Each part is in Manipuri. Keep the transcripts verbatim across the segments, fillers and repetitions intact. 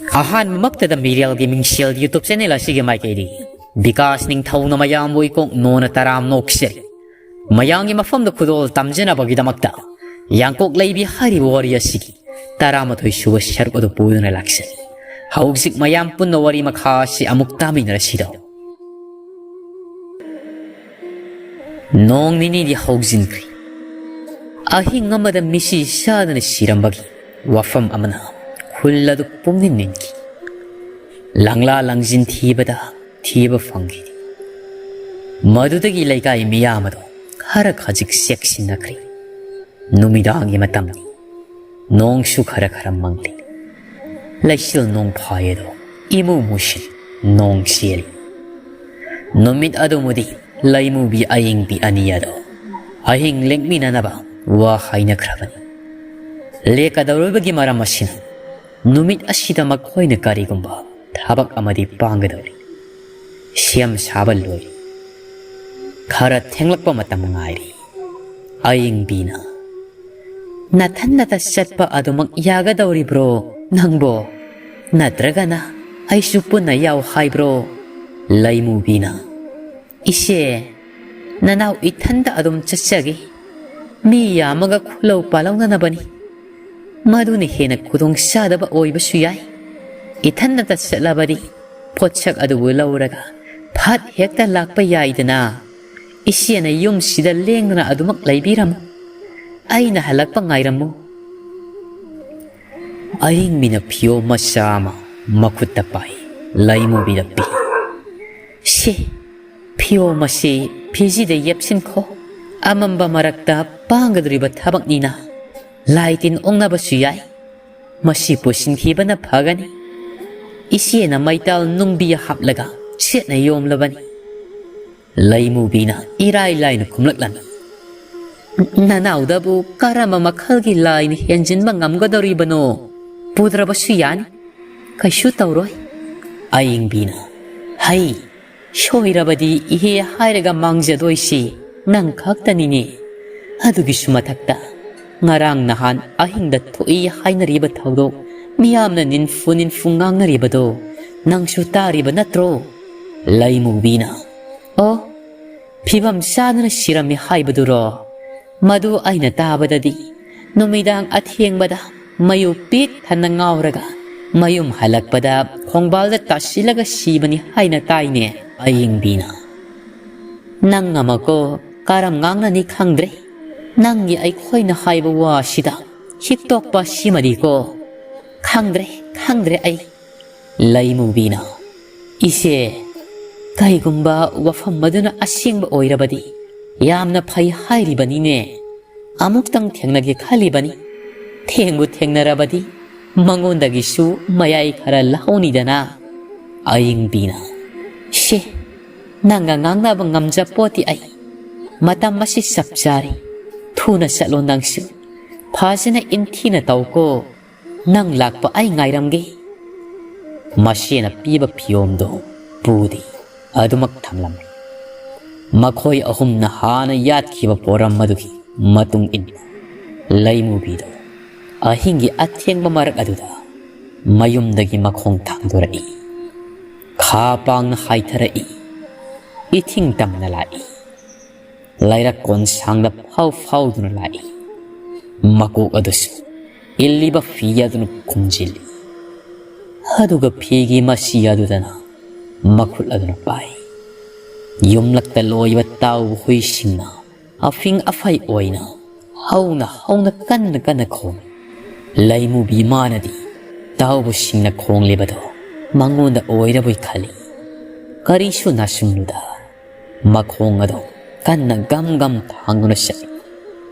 ꯑꯍꯥꯟꯕꯃꯛꯇꯗ ꯃꯤꯔꯦꯜꯒꯤ ꯃꯤꯡꯁꯦꯜ YouTube channel ꯑꯁꯤꯒꯤ ꯃꯥꯏꯀꯩꯗꯒꯤ ꯕꯤꯀꯥꯁ ꯅꯤꯡꯊꯧꯅ ꯃꯌꯥꯝꯕꯨ ꯏꯀꯣꯛ ꯅꯣꯟꯅ ꯇꯔꯥꯝꯅ ꯑꯣꯛꯆꯔꯤ꯫ ꯃꯌꯥꯝꯒꯤ ꯃꯐꯝꯗ ꯈꯨꯗꯣꯜ ꯇꯝꯖꯅꯕꯒꯤꯗꯃꯛꯇ ꯌꯥꯡꯀꯣꯛ ꯂꯩꯕꯤ ꯍꯥꯏꯔꯤꯕ ꯋꯥꯔꯤ ꯑꯁꯤꯒꯤ ꯇꯔꯥꯃꯥꯊꯣꯏ ꯁꯨꯕ ꯁꯔꯨꯛ ꯑꯗꯨ ꯄꯨꯗꯨꯅ ꯂꯥꯛꯆꯔꯤ꯫ ꯍꯧꯖꯤꯛ ꯃꯌꯥꯝ ꯄꯨꯟꯅ ꯋꯥꯔꯤ ꯃꯈꯥ ꯑꯁꯤ ꯑꯃꯨꯛ ꯇꯥꯃꯤꯟꯅꯔꯁꯤꯗꯣ꯫ ꯅꯣꯡ ꯅꯤꯅꯤꯗꯤ ꯍꯧꯖꯤꯟꯈ꯭ꯔꯦ꯫ ꯑꯍꯤꯡ ꯑꯃꯗ ꯃꯤꯁꯤ ꯆꯥꯗꯅ ꯁꯤꯔꯝꯕꯒꯤ ꯋꯥꯐꯝ ꯑꯃꯅ ꯈꯨꯜ ꯑꯗꯨ ꯄꯨꯝꯅꯤꯡ ꯅꯤꯟꯈꯤ꯫ ꯂꯪꯂꯥ ꯂꯪꯖꯤꯟ ꯊꯤꯕꯗ ꯊꯤꯕ ꯐꯪꯈꯤꯗꯦ꯫ ꯃꯗꯨꯗꯒꯤ ꯂꯩꯀꯥꯏ ꯃꯤꯌꯥꯝ ꯑꯗꯨ ꯈꯔ ꯈꯖꯤꯛ ꯆꯦꯛꯁꯤꯟꯅꯈ꯭ꯔꯦ꯫ ꯅꯨꯃꯤꯗꯥꯡꯒꯤ ꯃꯇꯝꯅꯤ꯫ ꯅꯣꯡꯁꯨ ꯈꯔ ꯈꯔ ꯃꯪꯂꯤ꯫ ꯂꯩꯆꯤꯜ ꯅꯣꯡꯐꯥꯏ ꯑꯗꯣ ꯏꯃꯨ ꯃꯨꯁꯤꯜ ꯅꯣꯡ ꯆꯦꯜꯂꯤ꯫ ꯅꯨꯃꯤꯠ ꯑꯗꯨꯃꯗꯤ ꯂꯩꯃꯨꯕꯤ ꯑꯌꯤꯡꯕꯤ ꯑꯅꯤ ꯑꯗꯣ ꯑꯍꯤꯡ ꯂꯦꯛꯃꯤꯟꯅꯅꯕ ꯋꯥ ꯍꯥꯏꯅꯈ꯭ꯔꯕꯅꯤ꯫ ꯂꯦꯛꯀꯗꯧꯔꯤꯕꯒꯤ ꯃꯔꯝ ꯑꯁꯤꯅ ꯅꯨꯃꯤꯠ ꯑꯁꯤꯗ ꯃꯈꯣꯏꯅ ꯀꯔꯤꯒꯨꯝꯕ ꯊꯕꯛ ꯑꯃꯗꯤ ꯄꯥꯡꯒꯗꯧꯔꯤ꯫ ꯁꯦꯝ ꯁꯥꯕ ꯂꯣꯏꯔꯦ꯫ ꯈꯔ ꯊꯦꯡꯂꯛꯄ ꯃꯇꯝ ꯉꯥꯏꯔꯦ꯫ ꯑꯌꯤꯡꯕꯤꯅ, "ꯅꯊꯟꯅꯇ ꯆꯠꯄ ꯑꯗꯨꯃꯛ ꯌꯥꯒꯗꯧꯔꯤꯕ꯭ꯔꯣ ꯅꯪꯕꯣ? ꯅꯠꯇ꯭ꯔꯒꯅ ꯑꯩꯁꯨ ꯄꯨꯟꯅ ꯌꯥꯎ ꯍꯥꯏꯕ꯭ꯔꯣ?" ꯂꯩꯃꯨꯕꯤꯅ, "ꯏꯆꯦ, ꯅꯅꯥꯎ ꯏꯊꯟꯗ ꯑꯗꯨꯝ ꯆꯠꯆꯒꯦ꯫ ꯃꯤ ꯌꯥꯝꯃꯒ ꯈꯨꯂꯧ ꯄꯥꯂꯧꯅꯅꯕꯅꯤ꯫ ꯃꯗꯨꯅ ꯍꯦꯟꯅ ꯈꯨꯗꯣꯡ ꯆꯥꯗꯕ ꯑꯣꯏꯕꯁꯨ ꯌꯥꯏ꯫ ꯏꯊꯟꯗꯇ ꯆꯠꯂꯕꯗꯤ ꯄꯣꯠꯁꯛ ꯑꯗꯨꯕꯨ ꯂꯧꯔꯒ ꯐꯠ ꯍꯦꯛꯇ ꯂꯥꯛꯄ ꯌꯥꯏꯗꯅ꯫ ꯏꯆꯦꯅ ꯌꯨꯝꯁꯤꯗ ꯂꯦꯡꯗꯅ ꯑꯗꯨꯃꯛ ꯂꯩꯕꯤꯔꯝꯃꯨ꯫ ꯑꯩꯅ ꯍꯜꯂꯛꯄ ꯉꯥꯏꯔꯝꯃꯨ꯫" ꯑꯌꯤꯡꯕꯤꯅ ꯐꯤꯌꯣꯝ ꯃꯆꯥ ꯑꯃ ꯃꯈꯨꯠꯇ ꯄꯥꯏ, ꯂꯩꯃꯨꯕꯤꯗ ꯄꯤ꯫ "ꯁꯦ, ꯐꯤꯌꯣꯝ ꯑꯁꯤ ꯐꯤꯖꯤꯗ ꯌꯦꯞꯁꯤꯟꯈꯣ꯫ ꯑꯃꯝꯕ ꯃꯔꯛꯇ ꯄꯥꯡꯒꯗꯧꯔꯤꯕ ꯊꯕꯛꯅꯤꯅ ꯂꯥꯏ ꯇꯤꯟ ꯑꯣꯛꯅꯕꯁꯨ ꯌꯥꯏ꯫ ꯃꯁꯤ ꯄꯨꯁꯤꯟꯈꯤꯕꯅ ꯐꯒꯅꯤ꯫" ꯏꯆꯦꯅ ꯃꯩꯇꯥꯜ ꯅꯨꯡꯕꯤ ꯍꯥꯞꯂꯒ ꯆꯦꯠꯅ ꯌꯣꯝꯂꯕꯅꯤ꯫ ꯂꯩꯃꯨꯕꯤꯅ ꯏꯔꯥꯏ ꯂꯥꯏꯅ ꯈꯨꯝꯂꯛꯂꯝꯃꯤ꯫ "ꯅꯅꯥꯎꯗꯕꯨ ꯀꯔꯝꯕ ꯃꯈꯜꯒꯤ ꯂꯥꯏꯅ ꯍꯦꯟꯖꯤꯟꯕ ꯉꯝꯒꯗꯧꯔꯤꯕꯅꯣ? ꯄꯨꯗ꯭ꯔꯕꯁꯨ ꯌꯥꯅꯤ, ꯀꯩꯁꯨ ꯇꯧꯔꯣꯏ꯫" ꯑꯌꯤꯡꯕꯤꯅ, "ꯍꯩ, ꯁꯣꯏꯔꯕꯗꯤ ꯏꯍꯦ ꯍꯥꯏꯔꯒ ꯃꯥꯡꯖꯗꯣꯏꯁꯤ ꯅꯪ ꯈꯛꯇꯅꯤꯅꯦ꯫ ꯑꯗꯨꯒꯤꯁꯨ ꯃꯊꯛꯇ ꯉꯔꯥꯡ ꯅꯍꯥꯟ ꯑꯍꯤꯡꯗ ꯊꯣꯛꯏ ꯍꯥꯏꯅꯔꯤꯕ ꯊꯧꯗꯣꯛ ꯃꯤꯌꯥꯝꯅ ꯅꯤꯟꯐꯨ ꯅꯤꯟꯐꯨ ꯉꯥꯡꯅꯔꯤꯕꯗꯣ ꯅꯪꯁꯨ ꯇꯥꯔꯤꯕ ꯅꯠꯇ꯭ꯔꯣ? ꯂꯩꯃꯨꯕꯤꯅ, "ꯑꯣ, ꯐꯤꯕꯝ ꯆꯥꯗꯅ ꯁꯤꯔꯝꯃꯤ ꯍꯥꯏꯕꯗꯨꯔꯣ? ꯃꯗꯨ ꯑꯩꯅ ꯇꯥꯕꯗꯗꯤ ꯅꯨꯃꯤꯗꯥꯡ ꯑꯊꯦꯡꯕꯗ ꯃꯌꯨ ꯄꯤꯛ ꯊꯟꯅ ꯉꯥꯎꯔꯒ ꯃꯌꯨꯝ ꯍꯜꯂꯛꯄꯗ ꯈꯣꯡꯕꯥꯜꯗ ꯇꯥꯁꯤꯜꯂꯒ ꯁꯤꯕꯅꯤ ꯍꯥꯏꯅ ꯇꯥꯏꯅꯦ ꯑꯌꯤꯡꯕꯤꯅ꯫ ꯅꯪ ꯑꯃꯀꯣ ꯀꯔꯝ ꯉꯥꯡꯅꯅꯤ ꯈꯪꯗ꯭ꯔꯦ꯫ ꯅꯪꯒꯤ ꯑꯩꯈꯣꯏꯅ ꯍꯥꯏꯕ ꯋꯥꯁꯤꯗ ꯍꯤꯛꯇꯣꯛꯄ ꯁꯤꯃꯗꯤꯀꯣ꯫ ꯈꯪꯗ꯭ꯔꯦ, ꯈꯪꯗ꯭ꯔꯦ ꯑꯩ꯫" ꯂꯩꯃꯨꯕꯤꯅ, "ꯏꯆꯦ, ꯀꯩꯒꯨꯝꯕ ꯋꯥꯐꯝ ꯑꯗꯨꯅ ꯑꯁꯦꯡꯕ ꯑꯣꯏꯔꯕꯗꯤ ꯌꯥꯝꯅ ꯐꯩ ꯍꯥꯏꯔꯤꯕꯅꯤꯅꯦ꯫ ꯑꯃꯨꯛꯇꯪ ꯊꯦꯡꯅꯒꯦ ꯈꯜꯂꯤꯕꯅꯤ꯫ ꯊꯦꯡꯕꯨ ꯊꯦꯡꯅꯔꯕꯗꯤ ꯃꯉꯣꯟꯗꯒꯤꯁꯨ ꯃꯌꯥꯏ ꯈꯔ ꯂꯧꯍꯧꯅꯤꯗꯅ꯫" ꯑꯌꯤꯡꯕꯤꯅ, "ꯁꯦ, ꯅꯪꯒ ꯉꯥꯡꯅꯕ ꯉꯝꯖꯄꯣꯠꯇꯦ ꯑꯩ꯫ ꯃꯇꯝ ꯑꯁꯤ ꯆꯞ ꯆꯥꯔꯦ꯫ ꯊꯨꯅ ꯆꯠꯂꯣ ꯅꯪꯁꯨ꯫ ꯐꯖꯅ ꯏꯟꯊꯤꯅ ꯇꯧꯀꯣ꯫ ꯅꯪ ꯂꯥꯛꯄ ꯑꯩ ꯉꯥꯏꯔꯝꯒꯦ꯫" ꯃꯁꯦꯅ ꯄꯤꯕ ꯐꯤꯌꯣꯝꯗꯣ ꯄꯨꯗꯦ, ꯑꯗꯨꯃꯛ ꯊꯝꯂꯝꯃꯤ꯫ ꯃꯈꯣꯏ ꯑꯍꯨꯝꯅ ꯍꯥꯟꯅ ꯌꯥꯠꯈꯤꯕ ꯄꯣꯔꯝ ꯑꯗꯨꯒꯤ ꯃꯇꯨꯡ ꯏꯟꯅ ꯂꯩꯃꯨꯕꯤꯗꯣ ꯑꯍꯤꯡꯒꯤ ꯑꯊꯦꯡꯕ ꯃꯔꯛ ꯑꯗꯨꯗ ꯃꯌꯨꯝꯗꯒꯤ ꯃꯈꯣꯡ ꯊꯥꯡꯗꯣꯔꯛꯏ꯫ ꯈꯥ ꯄꯥꯡꯅ ꯍꯥꯏꯊꯔꯛꯏ꯫ ꯏꯊꯤꯡ ꯇꯝꯅ ꯂꯥꯛꯏ꯫ ꯂꯩꯔꯛ ꯀꯣꯟꯁꯥꯡꯗ ꯐꯥꯎ ꯐꯥꯎꯗꯨꯅ ꯂꯥꯛꯏ꯫ ꯃꯀꯣꯛ ꯑꯗꯨꯁꯨ ꯏꯜꯂꯤꯕ ꯐꯤ ꯑꯗꯨꯅ ꯈꯨꯝꯖꯤꯜꯂꯤ꯫ ꯑꯗꯨꯒ ꯐꯤꯒꯤ ꯃꯁꯤ ꯑꯗꯨꯗꯅ ꯃꯈꯨꯠ ꯑꯗꯨꯅ ꯄꯥꯏ꯫ ꯌꯨꯝꯂꯛꯇ ꯂꯣꯏꯕ ꯇꯥꯎꯕ ꯍꯨꯏꯁꯤꯡꯅ ꯑꯐꯤꯡ ꯑꯐꯩ ꯑꯣꯏꯅ ꯍꯧꯅ ꯍꯧꯅ ꯀꯟꯅ ꯀꯟꯅ ꯈꯣꯡꯏ꯫ ꯂꯩꯃꯨꯕꯤ ꯃꯥꯅꯗꯤ ꯇꯥꯎꯕꯁꯤꯡꯅ ꯈꯣꯡꯂꯤꯕꯗꯣ ꯃꯉꯣꯟꯗ ꯑꯣꯏꯔꯕꯣꯏ ꯈꯜꯂꯤ꯫ ꯀꯔꯤꯁꯨ ꯅꯥꯁꯨꯝꯂꯨꯗ ꯃꯈꯣꯡ ꯑꯗꯨ ꯀꯟꯅ ꯒꯝ ꯒꯝ ꯊꯥꯡꯗꯨꯅ ꯆꯠꯂꯤ꯫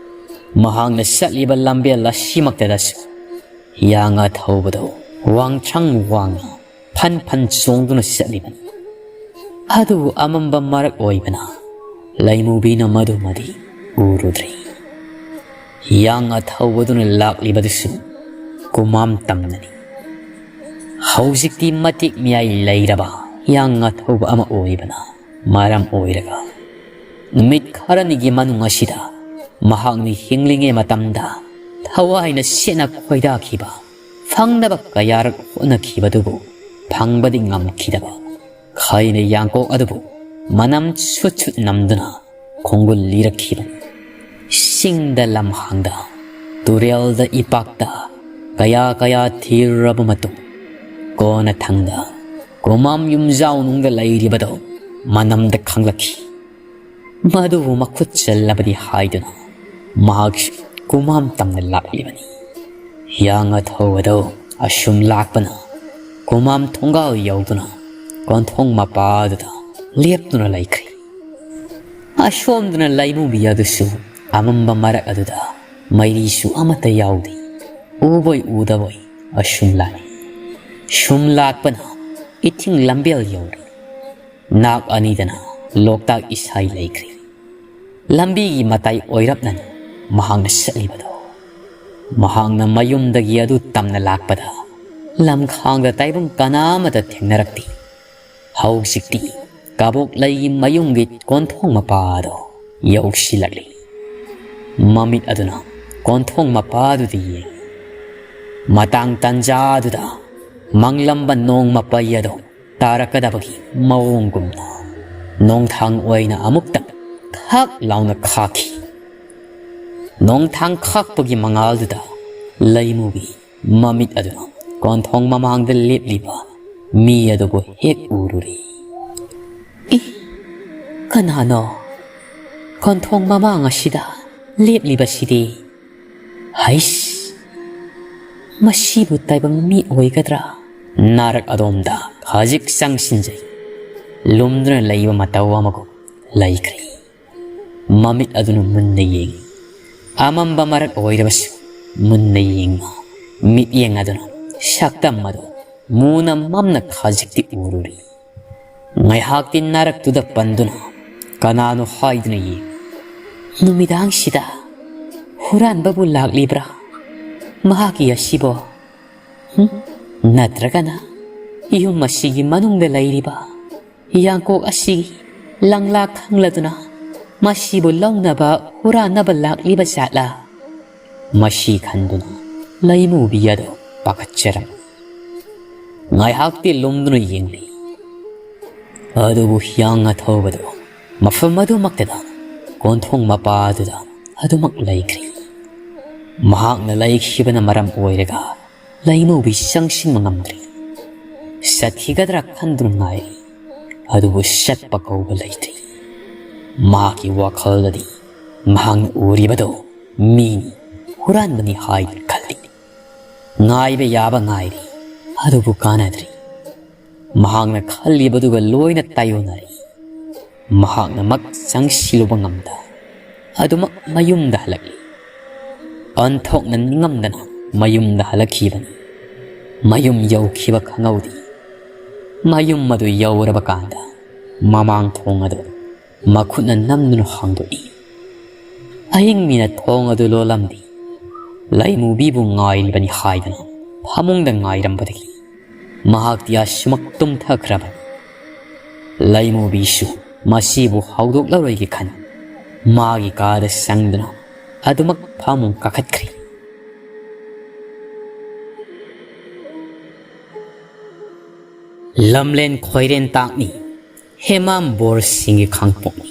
ꯃꯍꯥꯛꯅ ꯆꯠꯂꯤꯕ ꯂꯝꯕꯦꯜ ꯑꯁꯤꯃꯛꯇꯗꯁꯨ ꯌꯥꯡ ꯑꯊꯧꯕꯗꯨ ꯋꯥꯡꯊ꯭ꯔꯪ ꯋꯥꯡꯅ ꯐꯟ ꯐꯟ ꯆꯣꯡꯗꯨꯅ ꯆꯠꯂꯤꯕꯅꯤ꯫ ꯑꯗꯨꯕꯨ ꯑꯃꯝꯕ ꯃꯔꯛ ꯑꯣꯏꯕꯅ ꯂꯩꯃꯨꯕꯤꯅ ꯃꯗꯨꯃꯗꯤ ꯎꯔꯨꯗ꯭ꯔꯦ꯫ ꯌꯥꯡ ꯑꯊꯧꯕꯗꯨꯅ ꯂꯥꯛꯂꯤꯕꯗꯨꯁꯨ ꯀꯨꯃꯥꯝ ꯇꯝꯅꯅꯤ꯫ ꯍꯧꯖꯤꯛꯇꯤ ꯃꯇꯤꯛ ꯃꯌꯥꯏ ꯂꯩꯔꯕ ꯌꯥꯡ ꯑꯊꯧꯕ ꯑꯃ ꯑꯣꯏꯕꯅ ꯃꯔꯝ ꯑꯣꯏꯔꯒ ꯅꯨꯃꯤꯠ ꯈꯔꯅꯤꯒꯤ ꯃꯅꯨꯡ ꯑꯁꯤꯗ ꯃꯍꯥꯛꯅ ꯍꯤꯡꯂꯤꯉꯩ ꯃꯇꯝꯗ ꯊꯋꯥꯏꯅ ꯁꯦꯠꯅ ꯈꯣꯏꯗꯥꯈꯤꯕ ꯐꯪꯅꯕ ꯀꯌꯥꯔꯛ ꯍꯣꯠꯅꯈꯤꯕꯗꯨꯕꯨ ꯐꯪꯕꯗꯤ ꯉꯝꯈꯤꯗꯕ꯫ ꯈꯩꯅ ꯌꯥꯡꯀꯣꯛ ꯑꯗꯨꯕꯨ ꯃꯅꯝ ꯁꯨꯠ ꯁꯨꯠ ꯅꯝꯗꯨꯅ ꯈꯣꯡꯒꯨꯜ ꯂꯤꯔꯛꯈꯤꯕꯅꯤ꯫ ꯆꯤꯡꯗ ꯂꯝꯍꯥꯡꯗ, ꯇꯨꯔꯦꯜꯗ ꯏꯄꯥꯛꯇ ꯀꯌꯥ ꯀꯌꯥ ꯊꯤꯔꯨꯔꯕ ꯃꯇꯨꯡ, ꯀꯣꯟꯅ ꯊꯪꯗ ꯀꯨꯃꯥꯝ ꯌꯨꯝꯖꯥꯎꯅꯨꯡꯗ ꯂꯩꯔꯤꯕꯗꯨ ꯃꯅꯝꯗ ꯈꯪꯂꯛꯈꯤ꯫ ꯃꯗꯨꯕꯨ ꯃꯈꯨꯠ ꯆꯜꯂꯕꯗꯤ ꯍꯥꯏꯗꯨꯅ ꯃꯍꯥꯛꯁꯨ ꯀꯨꯃꯥꯝ ꯇꯝꯅ ꯂꯥꯛꯂꯤꯕꯅꯤ꯫ ꯍꯤꯌꯥꯡ ꯑꯊꯧ ꯑꯗꯨ ꯑꯁꯨꯝ ꯂꯥꯛꯄꯅ ꯀꯨꯃꯥꯝ ꯊꯣꯡꯒꯥꯜ ꯌꯧꯗꯨꯅ ꯀꯣꯟꯊꯣꯡ ꯃꯄꯥꯗꯨꯗ ꯂꯦꯞꯇꯨꯅ ꯂꯩꯈ꯭ꯔꯦ꯫ ꯑꯁꯣꯝꯗꯅ ꯂꯩꯃꯨꯕꯤ ꯑꯗꯨꯁꯨ ꯑꯃꯝꯕ ꯃꯔꯛ ꯑꯗꯨꯗ ꯃꯩꯔꯤꯁꯨ ꯑꯃꯠꯇ ꯌꯥꯎꯗꯦ꯫ ꯎꯕꯣꯏ ꯎꯗꯕꯣꯏ ꯑꯁꯨꯝ ꯂꯥꯛꯏ꯫ ꯁꯨꯝ ꯂꯥꯛꯄꯅ ꯏꯊꯤꯡ ꯂꯝꯕꯦꯜ ꯌꯧꯔꯦ꯫ ꯅꯥꯛ ꯑꯅꯤꯗꯅ ꯂꯣꯛꯇꯥꯛ ꯏꯁꯥꯏ ꯂꯩꯈ꯭ꯔꯦ꯫ ꯂꯝꯕꯤꯒꯤ ꯃꯇꯥꯏ ꯑꯣꯏꯔꯞꯅꯅꯤ ꯃꯍꯥꯛꯅ ꯆꯠꯂꯤꯕꯗꯣ꯫ ꯃꯍꯥꯛꯅ ꯃꯌꯨꯝꯗꯒꯤ ꯑꯗꯨ ꯇꯝꯅ ꯂꯥꯛꯄꯗ ꯂꯝꯈꯥꯡꯗ ꯇꯥꯏꯕꯪ ꯀꯅꯥ ꯑꯃꯠꯇ ꯊꯦꯡꯅꯔꯛꯇꯦ꯫ ꯍꯧꯖꯤꯛꯇꯤ ꯀꯕꯣꯛꯂꯩꯒꯤ ꯃꯌꯨꯝꯒꯤ ꯀꯣꯟꯊꯣꯡ ꯃꯄꯥꯗꯣ ꯌꯧꯁꯤꯜꯂꯛꯂꯤ꯫ ꯃꯃꯤꯠ ꯑꯗꯨꯅ ꯀꯣꯟꯊꯣꯡ ꯃꯄꯥꯗꯨꯗ ꯌꯦꯡꯏ꯫ ꯃꯇꯥꯡ ꯇꯟꯖꯥꯗꯨꯗ ꯃꯪꯂꯝꯕ ꯅꯣꯡ ꯃꯄꯩ ꯑꯗꯣ ꯇꯥꯔꯛꯀꯗꯕꯒꯤ ꯃꯑꯣꯡꯒꯨꯝꯅ ꯅꯣꯡꯊꯥꯡ ꯑꯣꯏꯅ ꯑꯃꯨꯛꯇꯪ ꯊꯛ ꯂꯥꯎꯅ ꯈꯥꯛꯈꯤ꯫ ꯅꯣꯡꯊꯥꯡ ꯈꯥꯛꯄꯒꯤ ꯃꯉꯥꯜꯗꯨꯗ ꯂꯩꯃꯨꯒꯤ ꯃꯃꯤꯠ ꯑꯗꯨꯅ ꯀꯣꯟꯊꯣꯡ ꯃꯃꯥꯡꯗ ꯂꯦꯞꯂꯤꯕ ꯃꯤ ꯑꯗꯨꯕꯨ ꯍꯦꯛ ꯎꯔꯨꯔꯦ꯫ "ꯏ, ꯀꯅꯥꯅꯣ ꯀꯣꯟꯊꯣꯡ ꯃꯃꯥꯡ ꯑꯁꯤꯗ ꯂꯦꯞꯂꯤꯕꯁꯤꯗꯤ? ꯍꯩꯁ, ꯃꯁꯤꯕꯨ ꯇꯥꯏꯕꯪ ꯃꯤ ꯑꯣꯏꯒꯗ꯭ꯔꯥ?" ꯅꯥꯔꯛ ꯑꯗꯣꯝꯗ ꯈꯖꯤꯛ ꯆꯪꯁꯤꯟꯖꯩ꯫ ꯂꯨꯝꯗꯨꯅ ꯂꯩꯕ ꯃꯇꯧ ꯑꯃꯒꯨꯝ ꯂꯩꯈ꯭ꯔꯦ꯫ ꯃꯃꯤꯠ ꯑꯗꯨꯅ ꯃꯨꯟꯅ ꯌꯦꯡꯏ꯫ ꯑꯃꯝꯕ ꯃꯔꯛ ꯑꯣꯏꯔꯕꯁꯨ ꯃꯨꯟꯅ ꯌꯦꯡꯕ ꯃꯤꯠꯌꯦꯡ ꯑꯗꯨꯅ ꯁꯛꯇꯝ ꯑꯗꯨ ꯃꯨꯅ ꯃꯝꯅ ꯈꯖꯤꯛꯇꯤ ꯎꯔꯨꯔꯤ꯫ ꯉꯥꯏꯍꯥꯛꯇꯤ ꯅꯥꯔꯛꯇꯨꯗ ꯄꯟꯗꯨꯅ ꯀꯅꯥꯅꯣ ꯍꯥꯏꯗꯨꯅ ꯌꯦꯡꯏ꯫ "ꯅꯨꯃꯤꯗꯥꯡꯁꯤꯗ ꯍꯨꯔꯥꯟꯕꯕꯨ ꯂꯥꯛꯂꯤꯕ꯭ꯔꯥ ꯃꯍꯥꯛꯀꯤ ꯑꯁꯤꯕꯣ? ꯍꯨꯝ? ꯅꯠꯇ꯭ꯔꯒꯅ ꯌꯨꯝ ꯑꯁꯤꯒꯤ ꯃꯅꯨꯡꯗ ꯂꯩꯔꯤꯕ ꯌꯥꯡꯀꯣꯛ ꯑꯁꯤꯒꯤ ꯂꯪꯂꯥ ꯈꯪꯂꯗꯨꯅ ꯃꯁꯤꯕꯨ ꯂꯧꯅꯕ ꯍꯨꯔꯥꯟꯅꯕ ꯂꯥꯛꯂꯤꯕ ꯖꯥꯠꯂꯥ?" ꯃꯁꯤ ꯈꯟꯗꯨꯅ ꯂꯩꯃꯨꯕꯤ ꯑꯗꯨ ꯄꯥꯈꯠꯆꯔꯝꯃꯤ꯫ ꯉꯥꯏꯍꯥꯛꯇꯤ ꯂꯨꯝꯗꯨꯅ ꯌꯦꯡꯂꯤ꯫ ꯑꯗꯨꯕꯨ ꯍꯤꯌꯥꯡ ꯑꯊꯧꯕꯗꯨ ꯃꯐꯝ ꯑꯗꯨꯃꯛꯇꯗ ꯀꯣꯟꯊꯣꯡ ꯃꯄꯥꯗꯨꯗ ꯑꯗꯨꯃꯛ ꯂꯩꯈ꯭ꯔꯤ꯫ ꯃꯍꯥꯛꯅ ꯂꯩꯈꯤꯕꯅ ꯃꯔꯝ ꯑꯣꯏꯔꯒ ꯂꯩꯃꯨꯕꯤ ꯆꯪꯁꯤꯟꯕ ꯉꯝꯗ꯭ꯔꯤ꯫ ꯆꯠꯈꯤꯒꯗ꯭ꯔꯥ ꯈꯟꯗꯨꯅ ꯉꯥꯏꯔꯤ꯫ ꯑꯗꯨꯕꯨ ꯆꯠꯄ ꯀꯧꯕ ꯂꯩꯇ꯭ꯔꯤ꯫ ꯃꯍꯥꯛꯀꯤ ꯋꯥꯈꯜꯗꯗꯤ ꯃꯍꯥꯛꯅ ꯎꯔꯤꯕꯗꯨ ꯃꯤꯅꯤ, ꯍꯨꯔꯥꯟꯕꯅꯤ ꯍꯥꯏꯗꯨꯅ ꯈꯜꯂꯤ꯫ ꯉꯥꯏꯕ ꯌꯥꯕ ꯉꯥꯏꯔꯤ, ꯑꯗꯨꯕꯨ ꯀꯥꯟꯅꯗ꯭ꯔꯤ꯫ ꯃꯍꯥꯛꯅ ꯈꯜꯂꯤꯕꯗꯨꯒ ꯂꯣꯏꯅ ꯇꯥꯏꯑꯣꯟꯅꯔꯤ꯫ ꯃꯍꯥꯛꯅꯃꯛ ꯆꯪꯁꯤꯜꯂꯨꯕ ꯉꯝꯗ ꯑꯗꯨꯃꯛ ꯃꯌꯨꯝꯗ ꯍꯜꯂꯛꯂꯤ꯫ ꯑꯣꯟꯊꯣꯛꯅ ꯅꯤꯡꯉꯝꯗꯅ ꯃꯌꯨꯝꯗ ꯍꯜꯂꯛꯈꯤꯕꯅꯤ꯫ ꯃꯌꯨꯝ ꯌꯧꯈꯤꯕ ꯈꯪꯍꯧꯗꯦ꯫ ꯃꯌꯨꯝ ꯑꯗꯨ ꯌꯧꯔꯕ ꯀꯥꯟꯗ ꯃꯃꯥꯡ ꯊꯣꯡ ꯑꯗꯨ ꯃꯈꯨꯠꯅ ꯅꯝꯗꯨꯅ ꯍꯥꯡꯗꯣꯛꯏ꯫ ꯑꯍꯤꯡ ꯃꯤꯅ ꯊꯣꯡ ꯑꯗꯨ ꯂꯣꯜꯂꯝꯗꯦ꯫ ꯂꯩꯃꯨꯕꯤꯕꯨ ꯉꯥꯏꯔꯤꯕꯅꯤ ꯍꯥꯏꯗꯅ ꯐꯃꯨꯡꯗ ꯉꯥꯏꯔꯝꯕꯗꯒꯤ ꯃꯍꯥꯛꯇꯤ ꯑꯁꯨꯃꯛ ꯇꯨꯝꯊꯈ꯭ꯔꯕꯅꯤ꯫ ꯂꯩꯃꯨꯕꯤꯁꯨ ꯃꯁꯤꯕꯨ ꯍꯧꯗꯣꯛꯂꯔꯣꯏꯒꯦ ꯈꯟ ꯃꯥꯒꯤ ꯀꯥꯗ ꯆꯪꯗꯨꯅ ꯑꯗꯨꯃꯛ ꯐꯃꯨꯡ ꯀꯥꯈꯠꯈ꯭ꯔꯦ꯫ ꯂꯝꯂꯦꯟ ꯈꯣꯏꯔꯦꯟ ꯇꯥꯛꯅꯤ꯫ ꯍꯦꯃꯥꯝ ꯕꯣꯔꯁꯤꯡꯒꯤ ꯈꯥꯡꯄꯣꯛꯅꯤ꯫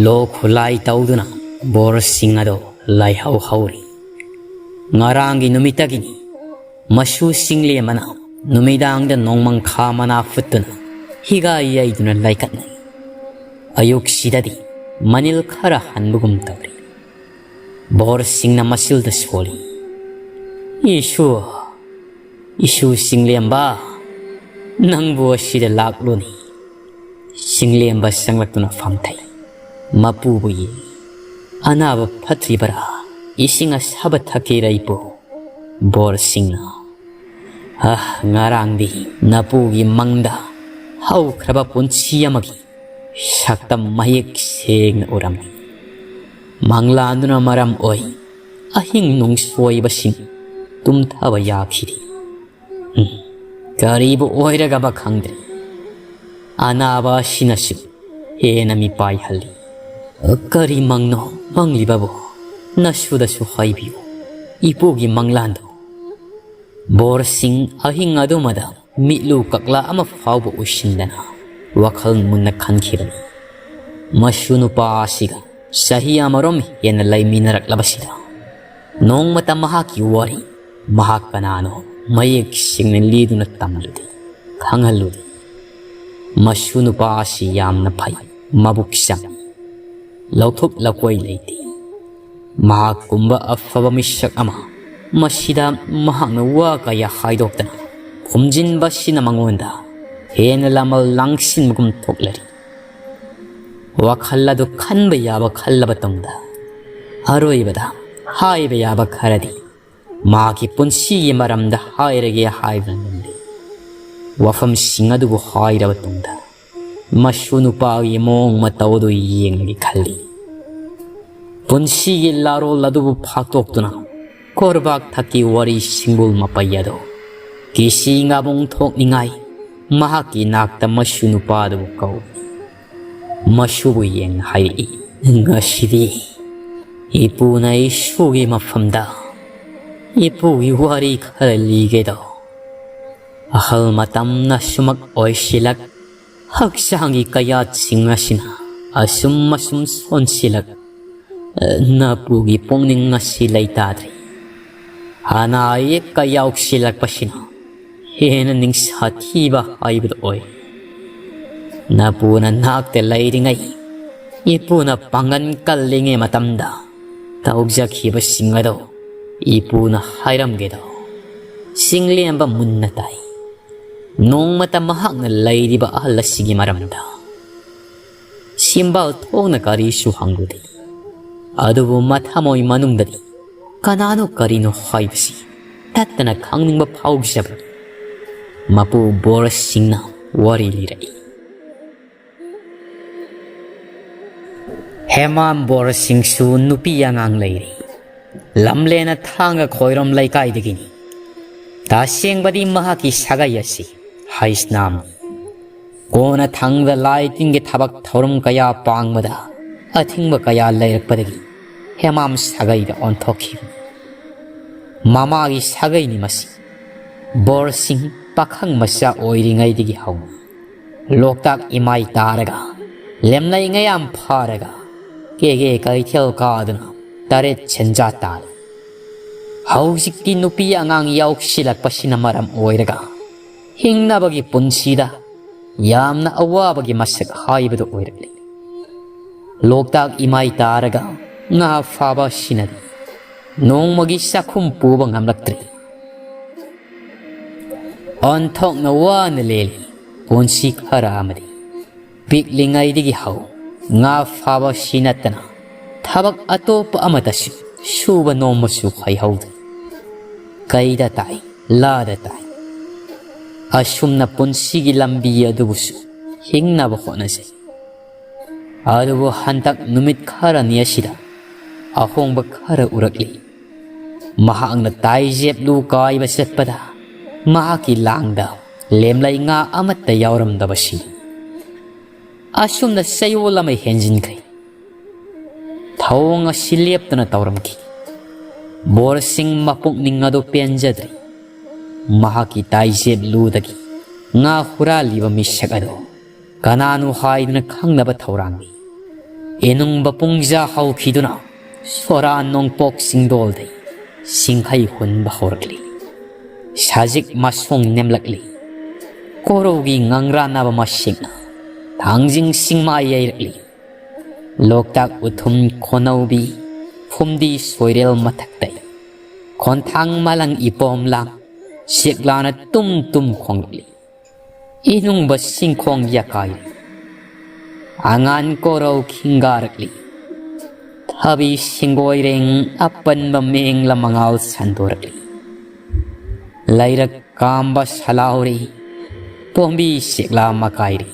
ꯂꯣ ꯈꯨꯠꯂꯥꯏ ꯇꯧꯗꯨꯅ ꯕꯣꯔꯁꯤꯡ ꯑꯗꯨ ꯂꯥꯏꯍꯧ ꯍꯧꯔꯤ꯫ ꯉꯔꯥꯡꯒꯤ ꯅꯨꯃꯤꯠꯇꯒꯤꯅꯤ꯫ ꯃꯁꯨ ꯁꯤꯡꯂꯦꯝꯕꯅ ꯅꯨꯃꯤꯗꯥꯡꯗ ꯅꯣꯡꯃꯪꯈꯥ ꯃꯅꯥ ꯐꯨꯠꯇꯨꯅ ꯍꯤꯒꯥ ꯌꯩꯗꯨꯅ ꯂꯩꯀꯠꯅꯩ꯫ ꯑꯌꯨꯛꯁꯤꯗꯗꯤ ꯃꯅꯤꯜ ꯈꯔ ꯍꯟꯕꯒꯨꯝ ꯇꯧꯔꯤ꯫ ꯕꯣꯔꯁꯤꯡꯅ ꯃꯁꯤꯜꯗ ꯁꯣꯜꯂꯤ꯫ ꯏꯁꯨ, ꯏꯁꯨ ꯁꯤꯡꯂꯦꯝꯕ, ꯅꯪꯕꯨ ꯑꯁꯤꯗ ꯂꯥꯛꯂꯨꯅꯤ꯫ ꯁꯤꯡꯂꯦꯝꯕ ꯆꯪꯂꯛꯇꯨꯅ ꯐꯝꯊꯩ꯫ ꯃꯄꯨꯕꯨ ꯌꯦꯡꯏ꯫ ꯑꯅꯥꯕ ꯐꯠꯇ꯭ꯔꯤꯕꯔꯥ? ꯏꯁꯤꯡ ꯑꯁꯥꯕ ꯊꯛꯀꯦꯔꯥ ꯏꯄꯨ? ꯕꯣꯔꯁꯤꯡꯅ, ꯑ, ꯉꯔꯥꯡꯗꯤ ꯅꯄꯨꯒꯤ ꯃꯪꯗ ꯍꯧꯈ꯭ꯔꯕ ꯄꯨꯟꯁꯤ ꯑꯃꯒꯤ ꯁꯛꯇꯝ ꯃꯌꯦꯛ ꯁꯦꯡꯅ ꯎꯔꯝꯃꯤ꯫ ꯃꯪꯂꯥꯟꯗꯨꯅ ꯃꯔꯝ ꯑꯣꯏ ꯑꯍꯤꯡ ꯅꯨꯡꯁꯣꯏꯕꯁꯤꯡ ꯇꯨꯝꯊꯕ ꯌꯥꯈꯤꯗꯦ꯫ ꯎꯝ, ꯀꯔꯤꯕꯨ ꯑꯣꯏꯔꯒꯕ ꯈꯪꯗ꯭ꯔꯤ꯫ ꯑꯅꯥꯕ ꯑꯁꯤꯅꯁꯨ ꯍꯦꯟꯅ ꯃꯤꯄꯥꯏꯍꯜꯂꯤ꯫ ꯀꯔꯤ ꯃꯪꯅꯣ ꯃꯪꯂꯤꯕꯕꯨ? ꯅꯁꯨꯗꯁꯨ ꯍꯥꯏꯕꯤꯌꯨ꯫ ꯏꯄꯨꯒꯤ ꯃꯪꯂꯥꯟꯗꯣ꯫ ꯕꯣꯔꯁꯤꯡ ꯑꯍꯤꯡ ꯑꯗꯨꯃꯗ ꯃꯤꯠꯂꯨ ꯀꯛꯂꯥ ꯑꯃ ꯐꯥꯎꯕ ꯎꯏꯁꯤꯟꯗꯅ ꯋꯥꯈꯜ ꯃꯨꯟꯅ ꯈꯟꯈꯤꯕꯅꯤ꯫ ꯃꯁꯨ ꯅꯨꯄꯥ ꯑꯁꯤꯒ ꯆꯍꯤ ꯑꯃꯔꯣꯝ ꯍꯦꯟꯅ ꯂꯩꯃꯤꯟꯅꯔꯛꯂꯕꯁꯤꯗ ꯅꯣꯡꯃꯇ ꯃꯍꯥꯛꯀꯤ ꯋꯥꯔꯤ ꯃꯍꯥꯛ ꯀꯅꯥꯅꯣ ꯃꯌꯦꯛ ꯁꯦꯡꯅ ꯂꯤꯗꯨꯅ ꯇꯝꯂꯨꯗꯦ, ꯈꯪꯍꯜꯂꯨꯗꯦ꯫ ꯃꯁꯨ ꯅꯨꯄꯥ ꯑꯁꯤ ꯌꯥꯝꯅ ꯐꯩ, ꯃꯕꯨꯛ ꯆꯪꯏ, ꯂꯧꯊꯣꯛ ꯂꯧꯀꯣꯏ ꯂꯩꯇꯦ꯫ ꯃꯍꯥꯛꯀꯨꯝꯕ ꯑꯐꯕ ꯃꯤꯁꯛ ꯑꯃ ꯃꯁꯤꯗ ꯃꯍꯥꯛꯅ ꯋꯥ ꯀꯌꯥ ꯍꯥꯏꯗꯣꯛꯇꯅ ꯈꯨꯝꯖꯤꯟꯕꯁꯤꯅ ꯃꯉꯣꯟꯗ ꯍꯦꯟꯅ ꯂꯃꯜ ꯂꯥꯡꯁꯤꯟꯕꯒꯨꯝ ꯊꯣꯛꯂꯔꯤ꯫ ꯋꯥꯈꯜ ꯑꯗꯨ ꯈꯟꯕ ꯌꯥꯕ ꯈꯜꯂꯕ ꯇꯨꯡꯗ ꯑꯔꯣꯏꯕꯗ ꯍꯥꯏꯕ ꯌꯥꯕ ꯈꯔꯗꯤ ꯃꯍꯥꯛꯀꯤ ꯄꯨꯟꯁꯤꯒꯤ ꯃꯔꯝꯗ ꯍꯥꯏꯔꯒꯦ ꯍꯥꯏꯕꯅ ꯉꯝꯂꯤ꯫ ꯋꯥꯐꯝꯁꯤꯡ ꯑꯗꯨꯕꯨ ꯍꯥꯏꯔꯕ ꯇꯨꯡꯗ ꯃꯁꯨ ꯅꯨꯄꯥꯒꯤ ꯃꯑꯣꯡ ꯃꯇꯧ ꯑꯗꯨ ꯌꯦꯡꯂꯒꯦ ꯈꯜꯂꯤ꯫ ꯄꯨꯟꯁꯤꯒꯤ ꯂꯥꯔꯣꯜ ꯑꯗꯨꯕꯨ ꯐꯥꯛꯇꯣꯛꯇꯨꯅ ꯀꯣꯔꯕꯥꯛ ꯊꯛꯀꯤ ꯋꯥꯔꯤ ꯁꯤꯡꯕꯨꯜ ꯃꯄꯩ ꯑꯗꯨ ꯀꯤꯁꯤ ꯉꯥꯕꯨꯡ ꯊꯣꯛꯅꯤꯡꯉꯥꯏ ꯃꯍꯥꯛꯀꯤ ꯅꯥꯛꯇ ꯃꯁꯨ ꯅꯨꯄꯥꯗꯨꯕꯨ ꯀꯧꯏ꯫ ꯃꯁꯨꯕꯨ ꯌꯦꯡꯅ ꯍꯥꯏꯔꯛꯏ, "ꯉꯁꯤꯗꯤ ꯏꯄꯨꯅ ꯏꯁꯨꯒꯤ ꯃꯐꯝꯗ ꯏꯄꯨꯒꯤ ꯋꯥꯔꯤ ꯈꯔ ꯂꯤꯒꯦꯗꯣ꯫ ꯑꯍꯜ ꯃꯇꯝꯅ ꯁꯨꯃꯛ ꯑꯣꯏꯁꯤꯜꯂꯛ, ꯍꯛꯆꯥꯡꯒꯤ ꯀꯌꯥꯠꯁꯤꯡ ꯑꯁꯤꯅ ꯑꯁꯨꯝ ꯑꯁꯨꯝ ꯁꯣꯟꯁꯤꯜꯂꯛ, ꯅꯄꯨꯒꯤ ꯄꯨꯛꯅꯤꯡ ꯑꯁꯤ ꯂꯩꯇꯥꯗ꯭ꯔꯦ꯫ ꯑꯅꯥ ꯑꯌꯦꯛ ꯀꯌꯥꯎꯁꯤꯜꯂꯛꯄꯁꯤꯅ ꯍꯦꯟꯅ ꯅꯤꯡꯁꯥ ꯊꯤꯕ ꯍꯥꯏꯕꯗꯨ ꯑꯣꯏ꯫ ꯅꯄꯨꯅ ꯅꯥꯛꯇ ꯂꯩꯔꯤꯉꯩ, ꯏꯄꯨꯅ ꯄꯥꯡꯒꯟ ꯀꯜꯂꯤꯉꯩ ꯃꯇꯝꯗ ꯇꯧꯖꯈꯤꯕꯁꯤꯡ ꯑꯗꯨ ꯏꯄꯨꯅ ꯍꯥꯏꯔꯝꯒꯦꯗꯣ?" ꯆꯤꯡꯂꯦꯝꯕ ꯃꯨꯟꯅ ꯇꯥꯏ꯫ ꯅꯣꯡꯃꯇ ꯃꯍꯥꯛꯅ ꯂꯩꯔꯤꯕ ꯑꯍꯜ ꯑꯁꯤꯒꯤ ꯃꯔꯝꯗ ꯁꯤꯝꯕꯥꯜ ꯊꯣꯛꯅ ꯀꯔꯤꯁꯨ ꯍꯪꯂꯨꯗꯦ꯫ ꯑꯗꯨꯕꯨ ꯃꯊꯃꯣꯏ ꯃꯅꯨꯡꯗꯗꯤ ꯀꯅꯥꯅꯣ ꯀꯔꯤꯅꯣ ꯍꯥꯏꯕꯁꯤ ꯇꯠꯇꯅ ꯈꯪꯅꯤꯡꯕ ꯐꯥꯎꯖꯕꯅꯤ꯫ ꯃꯄꯨ ꯕꯣꯔꯁꯤꯡꯅ ꯋꯥꯔꯤ ꯂꯤꯔꯛꯏ꯫ ꯍꯦꯃꯥꯝ ꯕꯣꯔꯁꯤꯡꯁꯨ ꯅꯨꯄꯤ ꯑꯉꯥꯡ ꯂꯩꯔꯤ꯫ ꯂꯝꯂꯦꯅ ꯊꯥꯡꯒ ꯈꯣꯏꯔꯣꯝ ꯂꯩꯀꯥꯏꯗꯒꯤꯅꯤ꯫ ꯇꯁꯦꯡꯕꯗꯤ ꯃꯍꯥꯛꯀꯤ ꯁꯥꯒꯩ ꯑꯁꯤ ꯍꯩꯁꯅꯥꯝꯅꯤ꯫ ꯀꯣꯟꯅ ꯊꯪꯗ ꯂꯥꯏ ꯇꯤꯟꯒꯤ ꯊꯕꯛ ꯊꯧꯔꯝ ꯀꯌꯥ ꯄꯥꯡꯕꯗ ꯑꯊꯤꯡꯕ ꯀꯌꯥ ꯂꯩꯔꯛꯄꯗꯒꯤ ꯍꯦꯃꯥꯝ ꯁꯥꯒꯩꯗ ꯑꯣꯟꯊꯣꯛꯈꯤꯕꯅꯤ꯫ ꯃꯃꯥꯒꯤ ꯁꯥꯒꯩꯅꯤ ꯃꯁꯤ꯫ ꯕꯣꯔꯁꯤꯡ ꯄꯥꯈꯪ ꯃꯆꯥ ꯑꯣꯏꯔꯤꯉꯩꯗꯒꯤ ꯍꯧꯅ ꯂꯣꯛꯇꯥꯛ ꯏꯃꯥꯏ ꯇꯥꯔꯒ, ꯂꯦꯝꯂꯩ ꯉꯌꯥꯝ ꯐꯥꯔꯒ, ꯀꯦꯒꯦ ꯀꯩꯊꯦꯜ ꯀꯥꯗꯨꯅ ꯇꯔꯦꯠ ꯁꯦꯟꯖꯥ ꯇꯥꯜꯂꯤ꯫ ꯍꯧꯖꯤꯛꯇꯤ ꯅꯨꯄꯤ ꯑꯉꯥꯡ ꯌꯥꯎꯁꯤꯜꯂꯛꯄꯁꯤꯅ ꯃꯔꯝ ꯑꯣꯏꯔꯒ ꯍꯤꯡꯅꯕꯒꯤ ꯄꯨꯟꯁꯤꯗ ꯌꯥꯝꯅ ꯑꯋꯥꯕꯒꯤ ꯃꯁꯛ ꯍꯥꯏꯕꯗꯨ ꯑꯣꯏꯔꯛꯂꯤ꯫ ꯂꯣꯛꯇꯥꯛ ꯏꯃꯥꯏ ꯇꯥꯔꯒ ꯉꯥ ꯐꯥꯕ ꯑꯁꯤꯅꯗꯤ ꯅꯣꯡꯃꯒꯤ ꯆꯥꯛꯈꯨꯝ ꯄꯨꯕ ꯉꯝꯂꯛꯇ꯭ꯔꯦ꯫ ꯑꯣꯟꯊꯣꯛꯅ ꯋꯥꯅ ꯂꯦꯜꯂꯤ ꯄꯨꯟꯁꯤ ꯈꯔ ꯑꯃꯗꯤ꯫ ꯄꯤꯛꯂꯤꯉꯩꯗꯒꯤ ꯍꯧ ꯉꯥ ꯐꯥꯕ ꯑꯁꯤ ꯅꯠꯇꯅ ꯊꯕꯛ ꯑꯇꯣꯞꯄ ꯑꯃꯠꯇꯁꯨ ꯁꯨꯕ ꯅꯣꯝꯕꯁꯨ ꯍꯩꯍꯧꯗꯦ꯫ ꯀꯩꯗ ꯇꯥꯏ, ꯂꯥꯗ ꯇꯥꯏ꯫ ꯑꯁꯨꯝꯅ ꯄꯨꯟꯁꯤꯒꯤ ꯂꯝꯕꯤ ꯑꯗꯨꯕꯨꯁꯨ ꯍꯤꯡꯅꯕ ꯍꯣꯠꯅꯖꯩ꯫ ꯑꯗꯨꯕꯨ ꯍꯟꯗꯛ ꯅꯨꯃꯤꯠ ꯈꯔꯅꯤ ꯑꯁꯤꯗ ꯑꯍꯣꯡꯕ ꯈꯔ ꯎꯔꯛꯂꯤ꯫ ꯃꯍꯥꯛꯅ ꯇꯥꯏꯖꯦꯞꯂꯨ ꯀꯥꯏꯕ ꯆꯠꯄꯗ ꯃꯍꯥꯛꯀꯤ ꯂꯥꯡꯗ ꯂꯦꯝꯂꯩ ꯉꯥ ꯑꯃꯠꯇ ꯌꯥꯎꯔꯝꯗꯕꯁꯤ꯫ ꯑꯁꯨꯝꯅ ꯆꯌꯣꯜ ꯑꯃ ꯍꯦꯟꯖꯤꯟꯈ꯭ꯔꯦ꯫ ꯊꯧꯑꯣꯡ ꯑꯁꯤ ꯂꯦꯞꯇꯅ ꯇꯧꯔꯝꯈꯤ꯫ ꯕꯣꯔꯁꯤꯡ ꯃꯄꯨꯛꯅꯤꯡ ꯑꯗꯨ ꯄꯦꯟꯖꯗ꯭ꯔꯤ꯫ ꯃꯍꯥꯛꯀꯤ ꯇꯥꯏꯖꯦꯞꯂꯨꯗꯒꯤ ꯉꯥ ꯍꯨꯔꯥꯜꯂꯤꯕ ꯃꯤꯁꯛ ꯑꯗꯨ ꯀꯅꯥꯅꯣ ꯍꯥꯏꯗꯨꯅ ꯈꯪꯅꯕ ꯊꯧꯔꯥꯡꯅꯤ꯫ ꯏꯅꯨꯡꯕ ꯄꯨꯡꯖꯥ ꯍꯧꯈꯤꯗꯨꯅ ꯁꯣꯔꯥ ꯅꯣꯡꯄꯣꯛ ꯆꯤꯡꯗꯣꯜꯗꯩ ꯁꯤꯡꯍꯩ ꯍꯨꯟꯕ ꯍꯧꯔꯛꯂꯤ꯫ ꯁꯖꯤꯛ ꯃꯁꯣꯡ ꯅꯦꯝꯂꯛꯂꯤ꯫ ꯀꯣꯔꯧꯒꯤ ꯉꯪꯔꯥꯟꯅꯕ ꯃꯁꯤꯡꯅ ꯊꯥꯡꯖꯤꯡ ꯁꯤꯡꯃꯥ ꯌꯩꯔꯛꯂꯤ꯫ ꯂꯣꯛꯇꯥꯛ ꯎꯊꯨꯝ ꯈꯣꯟꯅꯧꯕꯤ ꯐꯨꯝꯗꯤ ꯁꯣꯏꯔꯦꯜ ꯃꯊꯛꯇꯩ ꯈꯣꯟꯊꯥꯡ ꯃꯥꯂꯪ ꯏꯄꯣꯝ ꯂꯥꯡ ꯁꯦꯛꯂꯥꯅ ꯇꯨꯝ ꯇꯨꯝ ꯈꯣꯡꯂꯛꯂꯤ꯫ ꯏꯅꯨꯡꯕ ꯁꯤꯡꯈꯣꯡ ꯌꯥꯀꯥꯏꯔꯤ꯫ ꯑꯉꯥꯟ ꯀꯣꯔꯧ ꯈꯤꯡꯒꯥꯔꯛꯂꯤ꯫ ꯊꯕꯤ ꯁꯤꯡꯒꯣꯏꯔꯦꯡ ꯑꯄꯟꯕ ꯃꯦꯡꯂ ꯃꯉꯥꯜ ꯁꯟꯗꯣꯔꯛꯂꯤ꯫ ꯂꯩꯔꯛ ꯀꯥꯝꯕ ꯁꯂꯥꯎꯔꯤ꯫ ꯄꯣꯝꯕꯤ ꯁꯦꯛꯂꯥ ꯃꯀꯥꯏꯔꯤ꯫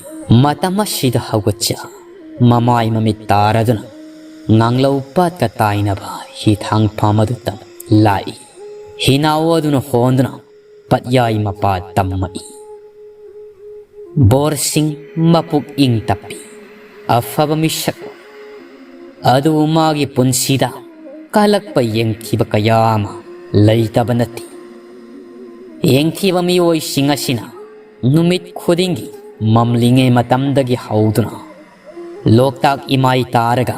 ꯃꯇꯝ ꯑꯁꯤꯗ ꯍꯧꯒꯠꯆ ꯃꯃꯥꯏ ꯃꯃꯤꯠ ꯇꯥꯔꯗꯨꯅ ꯉꯥꯡꯂꯧ ꯄꯥꯠꯀ ꯇꯥꯏꯅꯕ ꯍꯤꯊꯥꯡꯐꯝ ꯑꯗꯨ ꯇꯝ ꯂꯥꯛꯏ꯫ ꯍꯤꯅꯥꯎ ꯑꯗꯨꯅ ꯍꯣꯟꯗꯨꯅ ꯄꯠꯌꯥꯏ ꯃꯄꯥ ꯇꯝꯃꯛꯏ꯫ ꯕꯣꯔꯁꯤꯡ ꯃꯄꯨꯛ ꯏꯪ ꯇꯞꯄꯤ꯫ ꯑꯐꯕ ꯃꯤꯁꯛ ꯑꯣꯏ꯫ ꯑꯗꯨꯕꯨ ꯃꯥꯒꯤ ꯄꯨꯟꯁꯤꯗ ꯀꯜꯂꯛꯄ ꯌꯦꯡꯊꯤꯕ ꯀꯌꯥ ꯑꯃ ꯂꯩꯇꯕ ꯅꯠꯇꯦ꯫ ꯇꯦꯡꯊꯤꯕ ꯃꯤꯑꯣꯏꯁꯤꯡ ꯑꯁꯤꯅ ꯅꯨꯃꯤꯠ ꯈꯨꯗꯤꯡꯒꯤ ꯃꯝꯂꯤꯉꯩ ꯃꯇꯝꯗꯒꯤ ꯍꯧꯗꯨꯅ ꯂꯣꯛꯇꯥꯛ ꯏꯃꯥꯏ ꯇꯥꯔꯒ